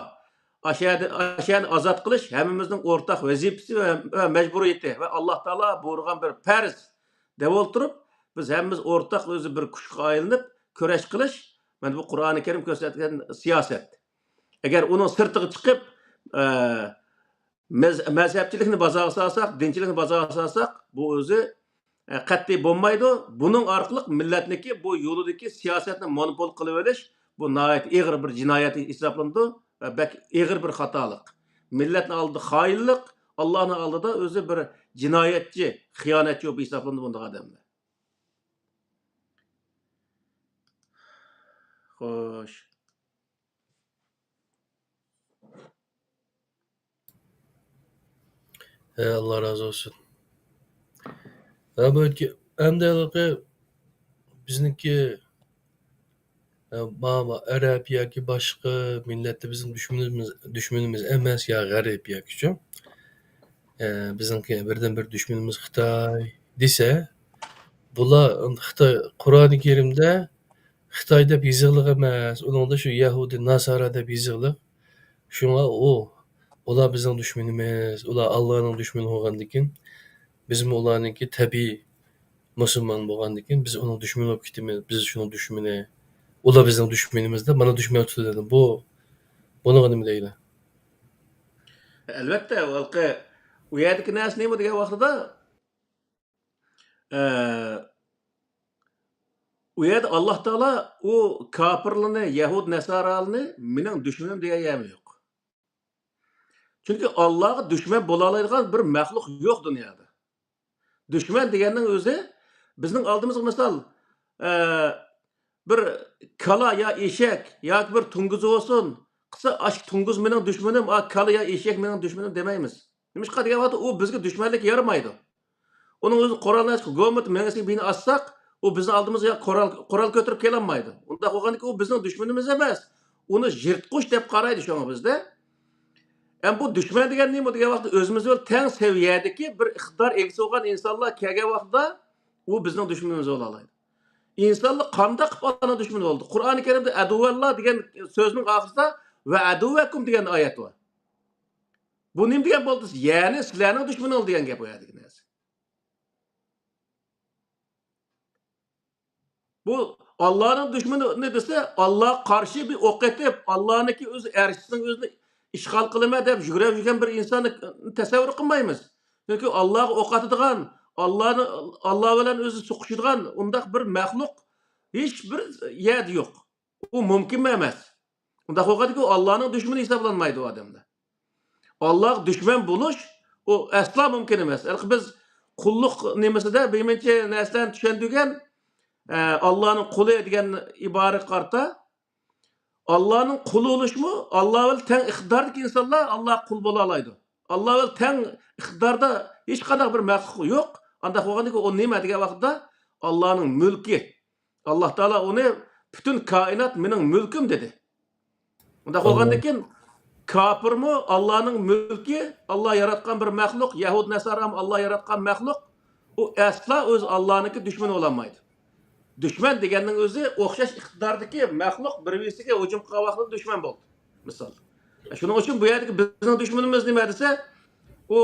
ئاشۇ يەردە، ئاشۇ يەرنى ئازاد قىلىش ھەممىمىزنىڭ ئورتاق ۋەزىپىسى ۋە، ۋە مەجبۇرىيىتى ۋە ئاللا تائالا بۇيرۇغان بىر پەرز دەپ ئولتۇرۇپ، بىز ھەممىمىز ئورتاق ئۆزى بىر كۈچكە ئايلىنىپ كۈرەش قىلىش، مانا بۇ قۇرئانى كەرىم كۆرسەتكەن سىياسەت. ئەگەر ئۇنىڭ سىرتىغا چىقىپ، ئە، مەز-، مەزھەپچىلىكنى بازارغا سالساق، دىنچىلىكنى بازارغا سالساق، بۇ ئۆزى، ئە، قەتئىي بولمايدۇ. بۇنىڭ ئارقىلىق مىللەتنىڭكى بۇ يولىدىكى سىياسەتنى مونوپول قىلىۋېلىش، بۇ ناھايىتى ئېغىر بىر جىنايەت ھېسابلىنىدۇ ۋە بەك ئېغىر بىر خاتالىق. مىللەتنىڭ ئالدىدا خائىنلىق، ئاللانىڭ ئالدىدا ئۆزى بىر جىنايەتچى، خىيانەتچى بولۇپ ھېسابلىنىدۇ بۇنداق ئادەملەر. خوش. ھە، ئاللا رازى بولسۇن. ھە، بۇ ئۆتكە-، ئەمدى ھېلىقى بىزنىڭكى، ھە، ما-، ما-، ئەرەب ياكى باشقا مىللەتتە بىزنىڭ دۈشمىنىمىز، دۈشمىنىمىز ئەمەس يا غەرب ياكى شۇ، ھە، بىزنىڭكى بىردىنبىر دۈشمىنىمىز خىتاي دېسە، بۇلار خىتاي، قۇرئانى كەرىمدە خىتاي دەپ يېزىقلىق ئەمەس، ئۇنىڭدا شۇ يەھۇدىي، ناسارا دەپ يېزىقلىق. شۇڭا ئۇ، ئۇلار بىزنىڭ دۈشمىنىمىز، ئۇلار ئاللانىڭ دۈشمىنى بولغاندىكىن، بىزمۇ ئۇلارنىڭكى تەبىئىي مۇسۇلمان بولغاندىكىن، بىز ئۇنىڭ دۈشمىنى بولۇپ كېتىمىز، بىز شۇنىڭ دۈشمىنى، ئۇلار بىزنىڭ دۈشمىنىمىز دەپ، مانا دۈشمەن تۇتۇۋېلىدۇ. بۇ، بۇنىڭغا نېمە دەيلى؟ ئەلۋەتتە، ھېلىقى ئۇ يەردىكى نەرسە نېمە دېگەن ۋاقتىدا، ئە، ئۇ يەردە ئاللا تائالا ئۇ كاپىرلىرىنى، يەھۇد نەسارالىنى مېنىڭ دۈشمىنىم دېگەن يەرمۇ يوق. چۈنكى ئاللاغا دۈشمەن بولالايدىغان بىر مەخلۇق يوق دۇنيادا. دۈشمەن دېگەننىڭ ئۆزى بىزنىڭ ئالدىمىزغا مىسال، ئە، بىر كالا يا ئېشەك ياكى بىر توڭگۇز بولسۇن، قىلسا، ئاشۇ توڭگۇز مېنىڭ دۈشمىنىم، ئا، كالا يا ئېشەك مېنىڭ دۈشمىنىم دېمەيمىز. نېمىشقا دېگەن ۋاقىتتا، ئۇ بىزگە دۈشمەنلىك يارىمايدۇ. ئۇنىڭ ئۆزى قورالنى ئاچىپ، گومىت مېڭىسىگە بىينى ئاسساق، ئۇ بىزنىڭ ئالدىمىزغا قورال، قورال كۆتۈرۈپ كېلەلمەيدۇ. ئۇنداق بولغاندىكىن، ئۇ بىزنىڭ دۈشمىنىمىز ئەمەس. ئۇنى يىرتقۇچ دەپ قارايدۇ شۇڭا بىزدە. ئەمما بۇ دۈشمەن دېگەن نېمە دېگەن ۋاقىتتا، ئۆزىمىز بىلەن تەڭ سەۋىيەدىكى بىر ئىقتىدار ئىگىسى بولغان ئىنسانلار كەلگەن ۋاقىتتا، ئۇ بىزنىڭ دۈشمىنىمىز بولالايدۇ. ئىنسانلار قانداق قىلىپ ئاللانىڭ دۈشمىنى بولدى؟ قۇرئانى كەرىمدە «ئەدۇۋەللا» دېگەن سۆزنىڭ ئاخىرىدا «ۋە ئەدۇۋەكۇم» دېگەن ئايەت بار. بۇ نېمە دېگەن بولدى؟ يەنى سىلەرنىڭ دۈشمىنىڭلار دېگەن گەپ ئۇ يەردىكى نەرسە. بۇ ئاللانىڭ دۈشمىنى دېسە، ئاللاغا قارشى بىر ئوق ئېتىپ، ئاللانىڭكى ئۆزى ئەرشىسىنىڭ ئۆزىنى ئىشغال قىلىمەن دەپ يۈگرەپ يۈرگەن بىر ئىنساننى تەسەۋۋۇر قىلمايمىز. چۈنكى ئاللاغا ئوق ئاتىدىغان، ئاللانى، ئاللا بىلەن ئۆزى سوقۇشىدىغان ئۇنداق بىر مەخلۇق ھېچ بىر يەردە يوق. ئۇ مۇمكىنمۇ ئەمەس. ئۇنداق بولغاندىكىن، ئۇ ئاللانىڭ دۈشمىنى ھېسابلانمايدۇ ئۇ ئادەمدە. ئاللاغا دۈشمەن بولۇش، ئۇ ئەسلا مۇمكىن ئەمەس. ھېلىقى بىز قۇللۇق نېمىسىدە بىرمۇنچە نەرسىلەرنى چۈشەندۈرگەن، ئە، ئاللانىڭ قۇلى دېگەن ئىبارىگە قارىتا، ئاللانىڭ قۇلى بولۇشمۇ، ئاللا بىلەن تەڭ ئىقتىداردىكى ئىنسانلار ئاللاغا قۇل بولالايدۇ. ئاللا بىلەن تەڭ ئىقتىداردا ھېچقانداق بىر مەخلۇق يوق. ئانداق بولغاندىكىن، ئۇ نېمە دېگەن ۋاقىتتا، ئاللانىڭ مۈلكى. ئاللا تائالا ئۇنى، «پۈتۈن كائىنات مېنىڭ مۈلكۈم» دېدى. ئۇنداق بولغاندىكىن، كاپىرمۇ ئاللانىڭ مۈلكى، ئاللا ياراتقان بىر مەخلۇق، يەھۇد نەسارامۇ ئاللا ياراتقان مەخلۇق، ئۇ ئەسلا ئۆز ئاللانىڭكى دۈشمىنى بولالمايدۇ. دۈشمەن دېگەننىڭ ئۆزى ئوخشاش ئىقتىداردىكى مەخلۇق بىر-بىرسىگە ھۇجۇم قىلغان ۋاقتىدا دۈشمەن بولدى. مىسال. شۇنىڭ ئۈچۈن بۇ يەردىكى بىزنىڭ دۈشمىنىمىز نېمە دېسە، ئۇ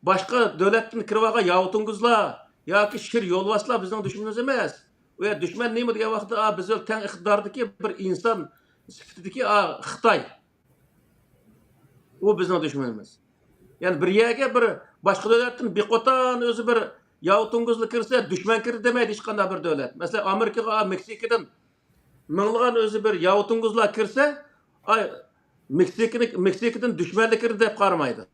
باشقا دۆلەتتىن كىرىۋالغان ياۋا توڭگۇزلار ياكى شىر يولۋاسلار بىزنىڭ دۈشمىنىمىز ئەمەس. ئۇ يەردە دۈشمەن نېمە دېگەن ۋاقىتتا، ئا، بىز بىلەن تەڭ ئىقتىداردىكى بىر ئىنسان سۈپىتىدىكى، ئا، خىتاي. ئۇ بىزنىڭ دۈشمىنىمىز. يەنى بىر يەرگە بىر باشقا دۆلەتتىن بىر قوتان ئۆزى بىر ياۋا توڭگۇزلا كىرسە، دۈشمەن كىردى دېمەيدۇ ھېچقانداق بىر دۆلەت. مەسىلەن، ئامېرىكىغا، ئا، مېكسىكىدىن مىڭلىغان ئۆزى بىر ياۋا توڭگۇزلار كىرسە، ئاي، مېكسىكىنى، مېكسىكىدىن دۈشمەنلەر كىردى دەپ قارىمايدۇ.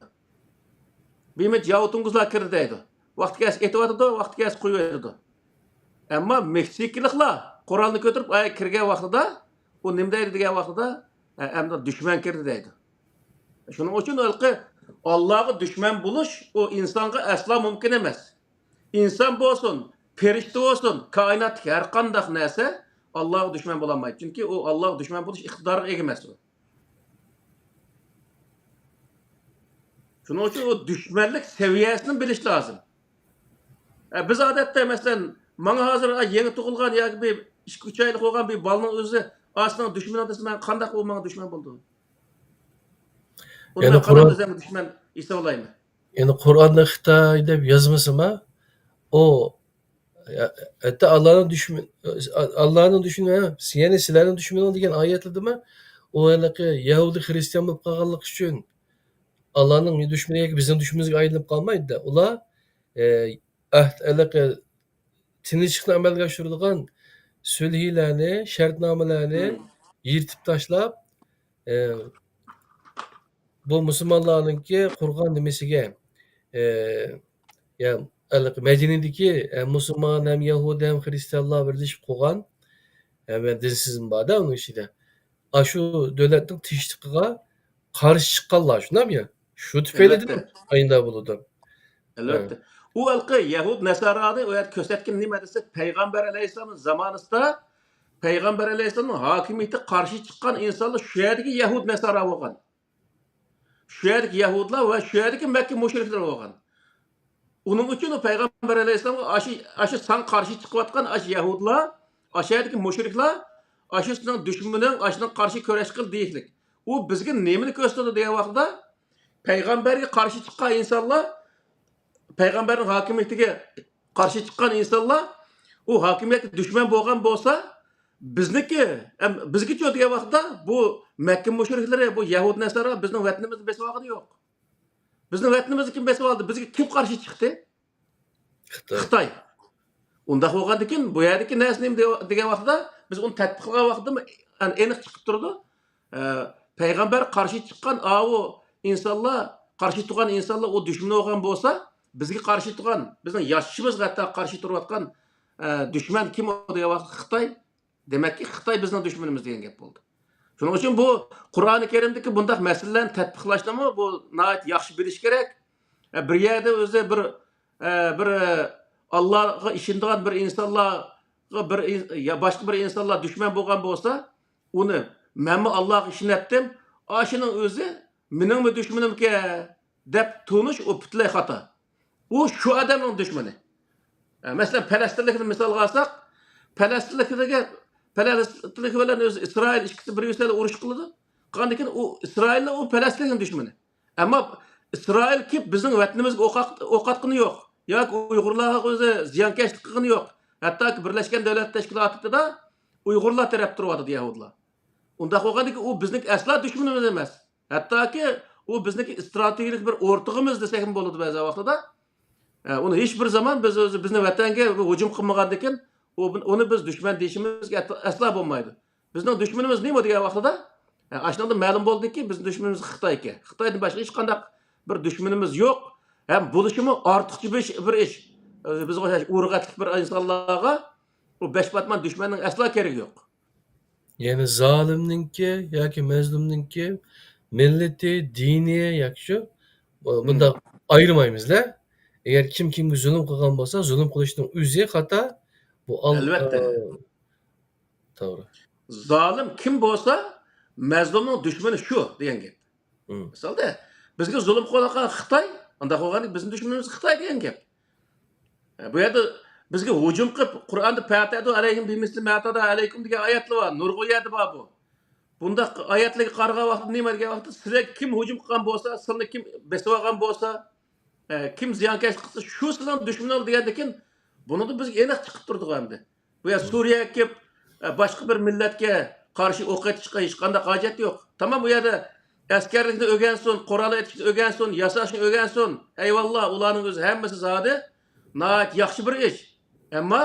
بىمىچ ياۋا توڭگۇزلار كىردى دەيدۇ. ۋاقتى كەلسە ئېتىۋاتىدۇ، ۋاقتى كەلسە قويۇۋېتىدۇ. ئەمما مېكسىكىلىقلار قورالنى كۆتۈرۈپ ئاياغ كىرگەن ۋاقتىدا، ئۇ نېمە دەيدۇ دېگەن ۋاقتىدا، ئە، ئەمدى دۈشمەن كىردى دەيدۇ. شۇنىڭ ئۈچۈن ھېلىقى ئاللاغا دۈشمەن بولۇش، ئۇ ئىنسانغا ئەسلا مۇمكىن ئەمەس. ئىنسان بولسۇن، پەرىشتە بولسۇن، كائىناتتىكى ھەر قانداق نەرسە ئاللاغا دۈشمەن بولالمايدۇ. چۈنكى ئۇ ئاللاغا دۈشمەن بولۇش ئىقتىدارىغا ئىگە ئەمەس ئۇ. شۇنىڭ ئۈچۈن ئۇ دۈشمەنلىك سەۋىيەسىنى بىلىش لازىم. ئە، بىز ئادەتتە، مەسىلەن، ماڭا ھازىر، ئا، يېڭى تۇغۇلغان ياكى بىر ئىككى، ئۈچ ئايلىق بولغان بىر بالىنىڭ ئۆزى، ئا، سېنىڭ دۈشمىنىڭ دېسە، مەن قانداق ئۇ ماڭا دۈشمەن بولىدۇ؟ ئۇنى يەنى مەن قانداق قۇرئان، ئۆزۈمگە دۈشمەن ھېسابلايمەن؟ يەنى قۇرئاندا خىتاي دەپ يازمىسىما، ئۇ، ھەتتا ئاللانىڭ دۈشمىنى، ئاللانىڭ دۈشمىنى، يەنى سىلەرنىڭ دۈشمىنىڭ دېگەن ئايەتلىرىدىمۇ، ئۇ ھېلىقى يەھۇدىي خىرىستىيان بولۇپ قالغانلىقى ئۈچۈن ئاللانىڭ دۈشمىنى ياكى بىزنىڭ دۈشمىنىمىزگە ئايلىنىپ قالمايدۇ-دە. ئۇلار، ئە، ئەھد، ھېلىقى تىنچلىقنى ئەمەلگە ئاشۇرىدىغان سۈلھىلەرنى، شەرتنامىلەرنى يىرتىپ تاشلاپ، ئە، بۇ مۇسۇلمانلارنىڭكى قۇرغان نېمىسىگە، ئە، يا، ھېلىقى مەدىنىدىكى، ئە، مۇسۇلمان ھەم يەھۇدىي ھەم خىرىستىيانلار بىرلىشىپ قۇرغان، ئە، دىن سىزىمى بار-دە ئۇنىڭ ئىچىدە. ئاشۇ دۆلەتنىڭ تىنچلىقىغا قارشى چىققانلار، شۇنداقمۇ يا؟ شۇ تۈپەيلىدىن ئەلۋەتتە. ئاينىدا بولىدۇ. ئەلۋەتتە. ھە. ئۇ ھېلىقى يەھۇد نەسارانى ئۇ يەردە كۆرسەتكىنى نېمە دېسە، پەيغەمبەر ئەلەيھىسسالامنىڭ زامانىسىدا پەيغەمبەر ئەلەيھىسسالامنىڭ ھاكىمىيىتىگە قارشى چىققان ئىنسانلار شۇ يەردىكى يەھۇد نەسارا بولغان. شۇ يەردىكى يەھۇدلار ۋە شۇ يەردىكى مەككە مۇشرىكلىرى بولغان. ئۇنىڭ ئۈچۈن ئۇ پەيغەمبەر ئەلەيھىسسالامغا ئاشۇ، ئاشۇ ساڭا قارشى چىقىۋاتقان ئاشۇ يەھۇدلار، ئاشۇ يەردىكى مۇشرىكلار، ئاشۇ سېنىڭ دۈشمىنىڭ، ئاشۇنىڭغا قارشى كۈرەش قىل دېيىشلىك. ئۇ بىزگە نېمىنى كۆرسىتىدۇ دېگەن ۋاقىتتا، پەيغەمبەرگە قارشى چىققان ئىنسانلار، پەيغەمبەرنىڭ ھاكىمىيىتىگە قارشى چىققان ئىنسانلار، ئۇ ھاكىمىيەتكە دۈشمەن بولغان بولسا، بىزنىڭكى، ئەم، بىزگىچۇ دېگەن ۋاقىتتا، بۇ مەككە مۇشرىكلىرى، بۇ يەھۇد نەسارا بىزنىڭ ۋەتىنىمىزنى بېسىۋالغىنى يوق. بىزنىڭ ۋەتىنىمىزنى كىم بېسىۋالدى؟ بىزگە كىم قارشى چىقتى؟ خىتاي. خىتاي. ئۇنداق بولغاندىكىن، بۇ يەردىكى نەرسە نېمە دېگەن ۋاقتىدا، بىز ئۇنى تەتبىق قىلغان ۋاقتىدا ئەنە ئېنىق چىقىپ تۇرىدۇ. ئە، پەيغەمبەر قارشى چىققان ئاۋۇ ئىنسانلار، قارشى تۇرغان ئىنسانلار ئۇ دۈشمىنى بولغان بولسا، بىزگە قارشى تۇرغان، بىزنىڭ ياشىشىمىزغا ھەتتا قارشى تۇرۇۋاتقان، ئە، دۈشمەن كىم ئۇ دېگەن ۋاقىتتا خىتاي. دېمەككى، خىتاي بىزنىڭ دۈشمىنىمىز دېگەن گەپ بولدى. شۇنىڭ ئۈچۈن بۇ قۇرئانى كەرىمدىكى بۇنداق مەسىلىلەرنى تەتبىقلاشنىمۇ بۇ ناھايىتى ياخشى بىلىش كېرەك. ئە، بىر يەردە ئۆزى بىر، ئە، بىر، ئە، ئاللاغا ئىشىنىدىغان بىر ئىنسانلارغا بىر ئىن-، يا باشقا بىر ئىنسانلار دۈشمەن بولغان بولسا، ئۇنى مەنمۇ ئاللاغا ئىشىنەتتىم، ئاشۇنىڭ ئۆزى مېنىڭمۇ دۈشمىنىمكەن دەپ تونۇش ئۇ پۈتۈنلەي خاتا. ئۇ شۇ ئادەمنىڭ دۈشمىنى. ئە، مەسىلەن، پەلەستىنلىكنى مىسالغا ئالساق، پەلەستىنلىكلەرگە، پەلەستىنلىكى بىلەن ئۆزى ئىسرائىل ئىككىسى بىر-بىرسى بىلەن ئۇرۇش قىلىدۇ. قىلغاندىن كېيىن ئۇ ئىسرائىلنى ئۇ پەلەستىنلىكنىڭ دۈشمىنى. ئەمما ئىسرائىل كېلىپ بىزنىڭ ۋەتىنىمىزگە ئوق ئات-، ئوق ئاتقىنى يوق. ياكى ئۇيغۇرلارغا ئۆزى زىيانكەشلىك قىلغىنى يوق. ھەتتاكى بىرلەشكەن دۆلەت تەشكىلاتىدا ئۇيغۇرلار تەرەپ تۇرۇۋاتىدۇ يەھۇدىيلار. ئۇنداق بولغاندىكىن ئۇ بىزنىڭ ئەسلا دۈشمىنىمىز ئەمەس. ھەتتاكى ئۇ بىزنىڭكى ئىستراتېگىيەلىك بىر ئورتىقىمىز دېسەكمۇ بولىدۇ بەزى ۋاقتىدا. ئە، ئۇنى ھېچ بىر زامان بىز ئۆزى بىزنىڭ ۋەتەنگە ھۇجۇم قىلمىغاندىكىن، ئۇ، ئۇنى بىز دۈشمەن دېيىشىمىزگە ئەت-، ئەسلا بولمايدۇ. بىزنىڭ دۈشمىنىمىز نېمە دېگەن ۋاقتىدا؟ ئە، ئاشۇنىڭدىن مەلۇم بولدىكى، بىزنىڭ دۈشمىنىمىز خىتاي ئىكەن. خىتايدىن باشقا ھېچقانداق بىر دۈشمىنىمىز يوق. ھەم بولۇشىمۇ ئارتۇقچە بىر ئىش، بىر ئىش. ئۆزى بىزگە ئوخشاش ئۇرۇق ئەتلىك بىر ئىنسانلارغا ئۇ بەش پاتمان دۈشمەننىڭ ئەسلا كېرىكى يوق. يەنى زالىمنىڭكى ياكى مەزلۇمنىڭكى مىللىتى، دىنى ياكى شۇ، بۇ-، بۇنداق ئايرىمايمىز-دە. ئەگەر كىم كىمگە زۇلۇم قىلغان بولسا، زۇلۇم قىلىشنىڭ ئۆزى خاتا. بۇ ئال-، ئەلۋەتتە. ئە، توغرا. زالىم كىم بولسا، مەزلۇمنىڭ دۈشمىنى شۇ دېگەن گەپ. مىسالدا، بىزگە زۇلۇم قىلىۋاتقان خىتاي، ئۇنداق بولغاندا بىزنىڭ دۈشمىنىمىز خىتاي دېگەن گەپ. بۇ يەردە بىزگە ھۇجۇم قىلىپ، قۇرئاندا «فَاعْتَدُوا عَلَيْهِمْ بِمِثْلِ مَا اعْتَدَا عَلَيْكُمْ» دېگەن ئايەتلەر بار. نۇرغۇن يەردە بار بۇ. بۇنداق ئايەتلەرگە قارىغان ۋاقىتتا نېمە دېگەن ۋاقىتتا، سىلەرگە كىم ھۇجۇم قىلغان بولسا، سىلەرنى كىم بېسىپ ئالغان بولسا، ئە، كىم زىيانكەشلىك قىلسا، شۇ سىلەرنىڭ دۈشمىنىڭلار دېگەندىكىن، بۇنىڭدىن بىزگە ئېنىق چىقىپ تۇرىدىغۇ ئەمدى. بۇ يەر سۈرىيەگە كېلىپ، ئە، باشقا بىر مىللەتكە قارشى ئوق ئېتىشقا ھېچقانداق ھاجەت يوق. تامام ئۇ يەردە ئەسكەرلىكنى ئۆگەنسۇن، قورال ئېتىشنى ئۆگەنسۇن، ياساشنى ئۆگەنسۇن. ئەيۋاللا، ئۇلارنىڭ ئۆزى ھەممىسى زادى ناھايىتى ياخشى بىر ئىش. ئەمما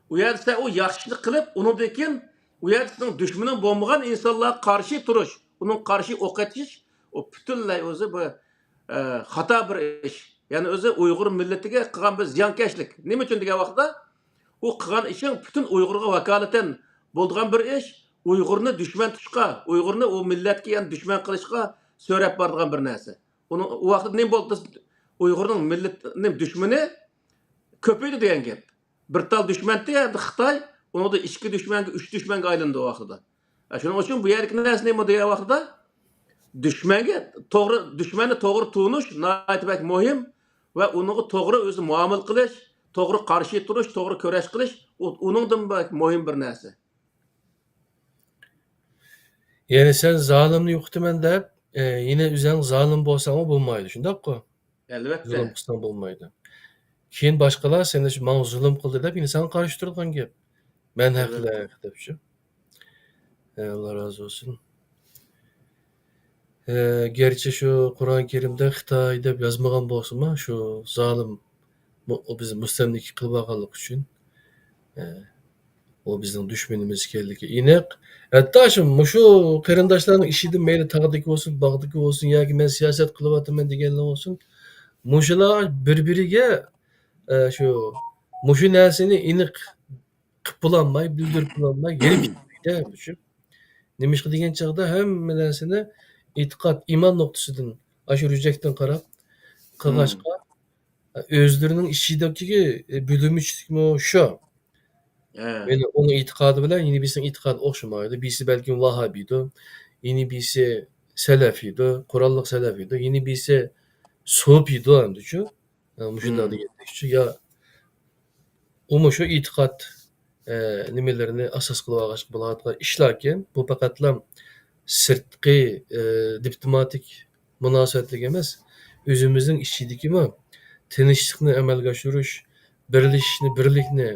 ئۇ يەردە سەن ئۇ ياخشى ئىشنى قىلىپ، ئۇنىڭدىن كېيىن ئۇ يەردە سېنىڭ دۈشمىنىڭ بولمىغان ئىنسانلارغا قارشى تۇرۇش، ئۇنىڭغا قارشى ئوق ئېتىش، ئۇ پۈتۈنلەي ئۆزى بۇ، ئە، خاتا بىر ئىش. يەنى ئۆزى ئۇيغۇر مىللىتىگە قىلغان بىر زىيانكەشلىك. نېمە ئۈچۈن دېگەن ۋاقىتتا، ئۇ قىلغان ئىشىڭ پۈتۈن ئۇيغۇرغا ۋاكالىتەن بولىدىغان بىر ئىش. ئۇيغۇرنى دۈشمەن تۇتۇشقا، ئۇيغۇرنى ئۇ مىللەتكە يەنە دۈشمەن قىلىشقا سۆرەپ بارىدىغان بىر نەرسە. ئۇنىڭ ئۇ ۋاقىتتا نېمە بولدى؟ ئۇيغۇرنىڭ مىللىتىنىڭ دۈشمىنى كۆپىيىدۇ دېگەن گەپ. بىر تال دۈشمەنتى ئەمدى خىتاي، ئۇنىڭدا ئىككى دۈشمەنگە، ئۈچ دۈشمەنگە ئايلىنىدۇ ئۇ ۋاقتىدا. ئە، شۇنىڭ ئۈچۈن بۇ يەردىكى نەرسە نېمە دېگەن ۋاقتىدا؟ دۈشمەنگە توغرا، دۈشمەننى توغرا تونۇش ناھايىتى بەك مۇھىم ۋە ئۇنىڭغا توغرا ئۆزى مۇئامىلە قىلىش، توغرا قارشى تۇرۇش، توغرا كۈرەش قىلىش، ئۇ، ئۇنىڭدىن بەك مۇھىم بىر نەرسە. يەنى سەن زالىمنى يوقىتىمەن دەپ، ئە، يەنە ئۆزۈڭ زالىم بولساڭمۇ بولمايدۇ، شۇنداققۇ؟ ئەلۋەتتە. زۇلۇم قىلساڭ بولمايدۇ. كېيىن باشقىلار سەن ماڭا زۇلۇم قىلدى دەپ يەنە ساڭا قارشى تۇرىدىغان گەپ. مەن ھەقلىق دەپچۇ. ئە، ئاللا رازى بولسۇن. ئە، گەرچە شۇ قۇرئان كەرىمدە خىتاي دەپ يازمىغان بولسىمۇ، شۇ زالىم مۇ-، بىز مۇستەملىكە قىلىۋالغانلىقى ئۈچۈن، ئە، ئۇ بىزنىڭ دۈشمىنىمىز ئىكەنلىكى ئېنىق. ھەتتا شۇ، مۇشۇ قېرىنداشلارنىڭ ئىچىدە مەيلى تاغدىكى بولسۇن، باغدىكى بولسۇن ياكى مەن سىياسەت قىلىۋاتىمەن دېگەنلەر بولسۇن، مۇشۇلار بىر-بىرىگە، ئە، شۇ، مۇشۇ نەرسىنى ئېنىق قىلىپ بولالماي، بىلدۈرۈپ بولالماي، يېنىپ كېتىدىكەن، شۇ. نېمىشقا دېگەن چاغدا ھەممە نەرسىنى ئېتىقاد، ئىمان نۇقتىسىدىن، ئاشۇ رۈجەكتىن قاراپ قىلغاچقا، ئۆزلىرىنىڭ ئىچىدىكى بۆلۈمچىلىكمۇ شۇ. يەنى ئۇنىڭ ئېتىقادى بىلەن يەنە بىرسىنىڭ ئېتىقادى ئوخشىمايدۇ. بىرسى بەلكىم ۋاھابىيدۇ، يەنە بىرسى سەلەفىيدۇ، قوراللىق سەلەفىيدۇ، يەنە بىرسى سوپىيدۇ ئەمدىچۇ. ئە، مۇشۇنداق دېگەندەكچۇ، يا ئۇمۇ شۇ ئېتىقاد، ئە، نېمىلىرىنى ئاساس قىلىۋالغاچقا بولىدىغان ئىشلاركەن. بۇ پەقەتلا سىرتقى، ئە، دىپلوماتىك مۇناسىۋەتلىك ئەمەس، ئۆزىمىزنىڭ ئىچىدىكىمۇ تىنچلىقنى ئەمەلگە ئاشۇرۇش، بىرلىشىشنى، بىرلىكنى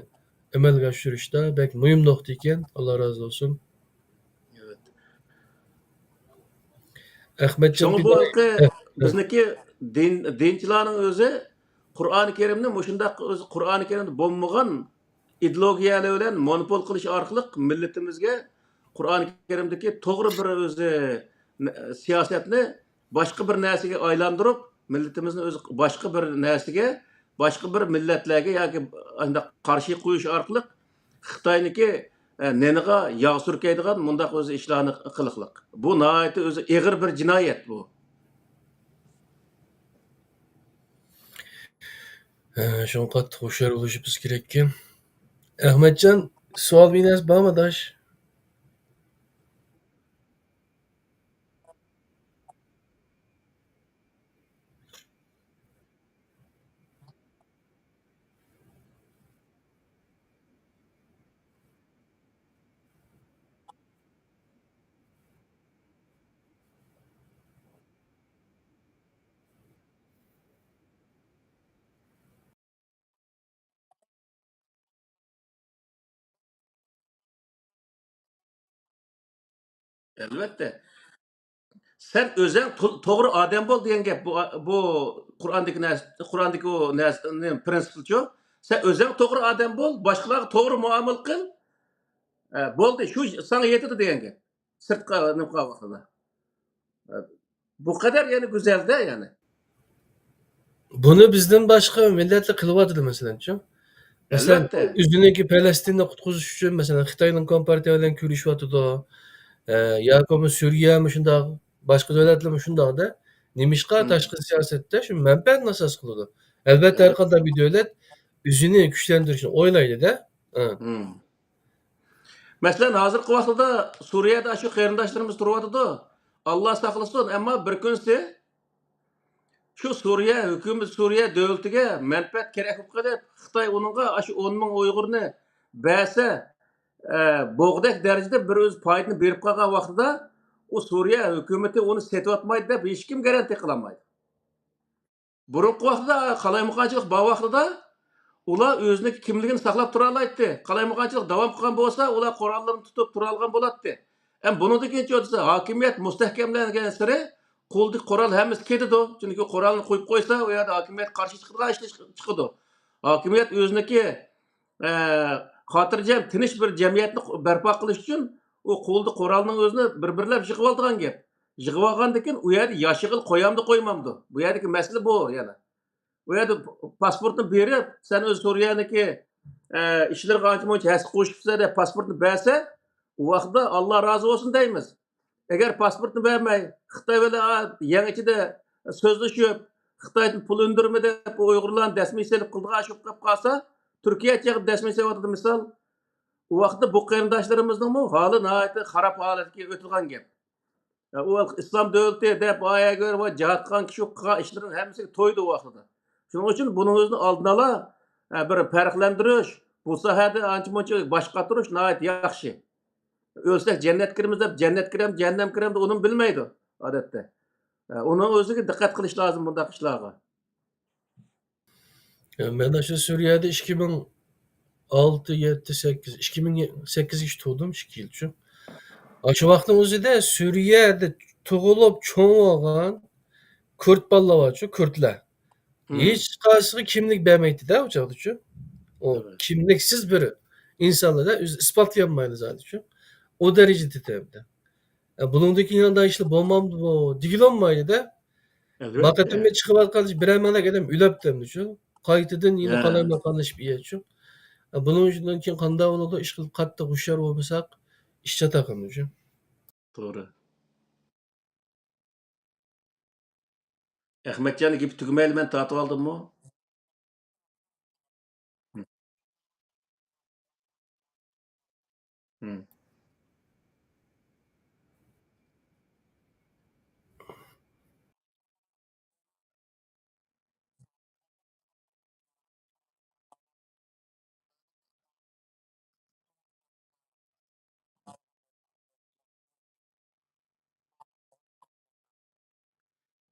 ئەمەلگە ئاشۇرۇشتا بەك مۇھىم نۇقتا ئىكەن. ئاللا رازى بولسۇن. ئەخمەتجان شۇڭا بۇ ھېلىقى بىزنىڭكى دىن، دىنچىلارنىڭ ئۆزى قۇرئانى كەرىمنى مۇشۇنداق ئۆزى قۇرئانى كەرىمدە بولمىغان ئىدېئولوگىيەلەر بىلەن مونوپول قىلىش ئارقىلىق مىللىتىمىزگە قۇرئانى كەرىمدىكى توغرا بىر ئۆزى سىياسەتنى باشقا بىر نەرسىگە ئايلاندۇرۇپ، مىللىتىمىزنى ئۆزى باشقا بىر نەرسىگە، باشقا بىر مىللەتلەرگە ياكى ئانداق قارشى قويۇش ئارقىلىق خىتاينىڭكى ئە، نېنىغا ياغ سۈركەيدىغان مۇنداق ئۆزى ئىشلارنى قىلىقلىق. بۇ ناھايىتى ئۆزى ئېغىر بىر جىنايەت بۇ. ھە، شۇڭا قاتتىق ھوشيار بولۇشىمىز كېرەككەن. ئەخمەتجان، سوئال بىنەرسە بارمۇ، ئاداش؟ ئەلۋەتتە. سەن ئۆزۈڭ تو-، توغرا ئادەم بول دېگەن گەپ. بۇ، بۇ قۇرئاندىكى نەرسە، قۇرئاندىكى ئۇ نەرسە، نېمە، پرىنسىپچۇ. سەن ئۆزۈڭ توغرا ئادەم بول، باشقىلارغا توغرا مۇئامىلە قىل. ئە، بولدى، شۇ ساڭا يېتىدۇ دېگەن گەپ. سىرتقا نېمە قىلغان ۋاقتىدا. ئە، بۇ قەدەر يەنى گۈزەلدە يەنى. بۇنى بىزدىن باشقا مىللەتلەر قىلىۋاتىدۇ، مەسىلەنچۇ. مەسىلەن، ئەلۋەتتە. ئۆزىنىڭكى پەلەستىننى قۇتقۇزۇش ئۈچۈن، مەسىلەن، خىتاينىڭ كومپارتىيە بىلەن كۆرۈشۈۋاتىدۇ. ئە، ياكى بولمىسا سۈرىيە مۇشۇنداق، باشقا دۆلەتلەر مۇشۇنداقتا. نېمىشقا مم. تاشقى سىياسەتتە شۇ مەنپەئەتنى ئاساس قىلىدۇ؟ ئەلۋەتتە، ھەر ئەلۋەتتە. قانداق بىر دۆلەت ئۆزىنى كۈچلەندۈرۈشنى ئويلايدۇ-دە. ھە. مم. مەسىلەن، ھازىرقى ۋاقىتتا سۈرىيەدە شۇ قېرىنداشلىرىمىز تۇرۇۋاتىدۇ. ئاللا ساقلىسۇن، ئەمما بىر كۈنسى شۇ سۈرىيە ھۆكۈمىتى، سۈرىيە دۆلىتىگە مەنپەئەت كېرەك بولۇپ قېلىپ، خىتاي ئۇنىڭغا ئاشۇ ئون مىڭ ئۇيغۇرنى بەرسە، ئە، بوغدەك دەرىجىدە بىر ئۆز پايدىنى بېرىپ قالغان ۋاقتىدا، ئۇ سۈرىيە ھۆكۈمىتى ئۇنى سېتىۋاتمايدۇ دەپ ھېچكىم گارانتىيە قىلالمايدۇ. بۇرۇنقى ۋاقتىدا قالايمىقانچىلىق بار ۋاقتىدا ئۇلار ئۆزىنىڭ كىملىكىنى ساقلاپ تۇرالايتتى. قالايمىقانچىلىق داۋام قىلغان بولسا، ئۇلار قوراللىرىنى تۇتۇپ تۇرالىغان بولاتتى. ئەمما بۇنىڭدىن كېيىن چۈشۈرسە، ھاكىمىيەت مۇستەھكەملەنگەنسېرى قولدىكى قورال ھەممىسى كېتىدۇ. چۈنكى قورالنى قويۇپ قويسا، ئۇ يەردە ھاكىمىيەتكە قارشى چىقىدىغان ئىشلار چىقىدۇ. ھاكىمىيەت ئۆزىنىڭكى، ئە، خاتىرجەم، تىنچ بىر جەمئىيەتنى بەرپا قىلىش ئۈچۈن ئۇ قولىدا قورالنىڭ ئۆزىنى بىر-بىرلەپ يىغىۋالىدىغان گەپ. يىغىۋالغاندىن كېيىن ئۇ يەردە ياشىغىلى قويامدۇ، قويمامدۇ؟ بۇ يەردىكى مەسىلە بۇ يەنە. ئۇ يەردە پاسپورتنى بېرىپ، سەن ئۆز سۈرىيەنىڭكى، ئە، ئىشلىرىغا ئانچە-مۇنچە ھەسسە قوشۇپسەن دەپ پاسپورتنى بەرسە، ئۇ ۋاقىتتا ئاللا رازى بولسۇن دەيمىز. ئەگەر پاسپورتنى بەرمەي، خىتاي بىلەن، ئا، يەڭ ئىچىدە سۆزلىشىپ، خىتايدىن پۇل ئۈندۈرمە دەپ، بۇ ئۇيغۇرلارنى دەسمىيە سېلىپ قىلىدىغان ئىش بولۇپ قالسا، تۈركىيە چېقىپ دەسمىيە سېلىۋاتىدۇ مىسال. ئۇ ۋاقىتتا بۇ قېرىنداشلىرىمىزنىڭمۇ ھالى ناھايىتى خاراب ھالەتكە ئۆتىدىغان گەپ. ئۇ ئىسلام دۆلىتى دەپ ئايەگە ۋە جىھاد قىلغان كىشى قىلغان ئىشلىرىنىڭ ھەممىسىگە تويدى ئۇ ۋاقتىدا. شۇنىڭ ئۈچۈن بۇنىڭ ئۆزىنى ئالدىن ئالا، ئە، بىر پەرقلەندۈرۈش، بۇ ساھەدە ئانچە-مۇنچە باش قاتۇرۇش ناھايىتى ياخشى. ئۆلسەك جەننەتكە كىرىمىز دەپ، جەننەتكە كىرەم، جەھەننەمگە كىرەم دەپ ئۇنىمۇ بىلمەيدۇ ئادەتتە. ئە، ئۇنىڭ ئۆزىگە دىققەت قىلىش لازىم بۇنداق ئىشلارغا. مەن ئاشۇ سۈرىيەدە ئىككى مىڭ ئالتە، يەتتە، سەككىز، ئىككى مىڭ سەككىزىنچى تۇغدۇم، ئىككى يىلچۇ. ئاشۇ ۋاقىتنىڭ ئۆزىدە سۈرىيەدە تۇغۇلۇپ چوڭ بولغان كۈرد بالىلار بارچۇ، كۈردلەر. مم. ھېچقايسىغا كىملىك بەرمەيتتى-دە ئۇ چاغدىچۇ. ئۇ، ئەلۋەتتە. كىملىكسىز بىر ئىنسانلار-دە، ئۆزى ئىسپاتلىيالمايدۇ زادىچۇ. ئۇ دەرىجىدە تېتەمدە. ئە، بۇنىڭدىن كېيىن ئانداق ئىشلار بولمامدۇ دېگىلى بولمايدۇ-دە. ئەلۋەتتە. ما قېتىمدا چىقىۋاتقان بىرەر مىڭلىك ئادەم ئۆلۈپتۇ ئەمدىچۇ. قايتىدىن يەنە ھە. قالايمىقانلىشىپ يەچۇ. ئە، بۇنىڭ ئۈچۈن كېيىن قانداق بولىدۇ؟ ئىشقىلىپ قاتتىق ھوشيار بولمىساق، ئىش چاتاق ئەمدىچۇ. توغرا. ئەخمەتجاننىڭ گېپى تۈگىمەيلا مەن تارتىۋالدىممۇ؟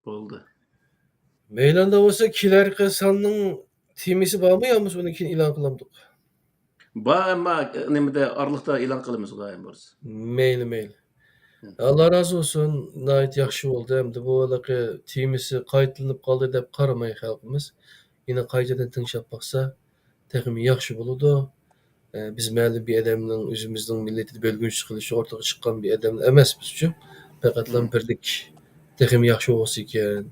بولدى. مەيلاندا بولسا كېلەركى ساننىڭ تېمىسى بارمۇ يا بولمىسا ئۇنى كېيىن ئېلان قىلامدۇق؟ بار، ئەمما نېمىدە، ئارىلىقتا ئېلان قىلىمىز خۇدايىم بۇيرۇسا. مەيلى، مەيلى. ھە. ئاللا رازى بولسۇن، ناھايىتى ياخشى بولدى. ئەمدى بۇ ھېلىقى تېمىسى قايتىلىنىپ قالدى دەپ قارىماي خەلقىمىز. يەنە قايتىدىن تىڭشاپ باقسا تېخىمۇ ياخشى بولىدۇ. ئە، بىز مەلۇم بىر ئادەمنىڭ ئۆزىمىزنىڭ مىللىتىنى بۆلگۈنچىلىك قىلىشقا ئورتىغا چىققان بىر ئادەم ئەمەسمىزچۇ. پەقەتلا مم. بىرلىك تېخىمۇ ياخشى بولسا ئىكەن،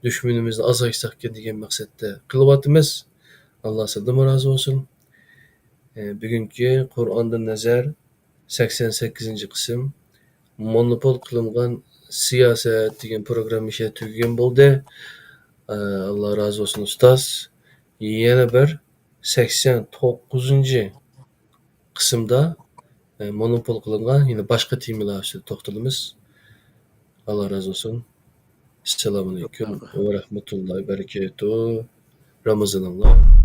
دۈشمىنىمىزنى ئازايتساق ئىكەن دېگەن مەقسەتتە قىلىۋاتىمىز. ئاللا سىلدىنمۇ رازى بولسۇن. ئە، بۈگۈنكى قۇرئاندىن نەزەر، سەكسەن سەككىزىنچى قىسىم، مونوپول قىلىنغان سىياسەت دېگەن پروگرامما ئىشى تۈگىگەن بولدى. ئە، ئاللا رازى بولسۇن، ئۇستاز. يەنە بىر سەكسەن توققۇزىنچى قىسىمدا، ئە، مونوپول قىلىنغان يەنە باشقا تېمىلار ئۈستىدە توختىلىمىز. ئاللا رازى بولسۇن. ئەسسالامۇئەلەيكۇم ۋە رەھمەتۇللاھى ۋە بەرىكاتۇھ. رامىزانىڭلار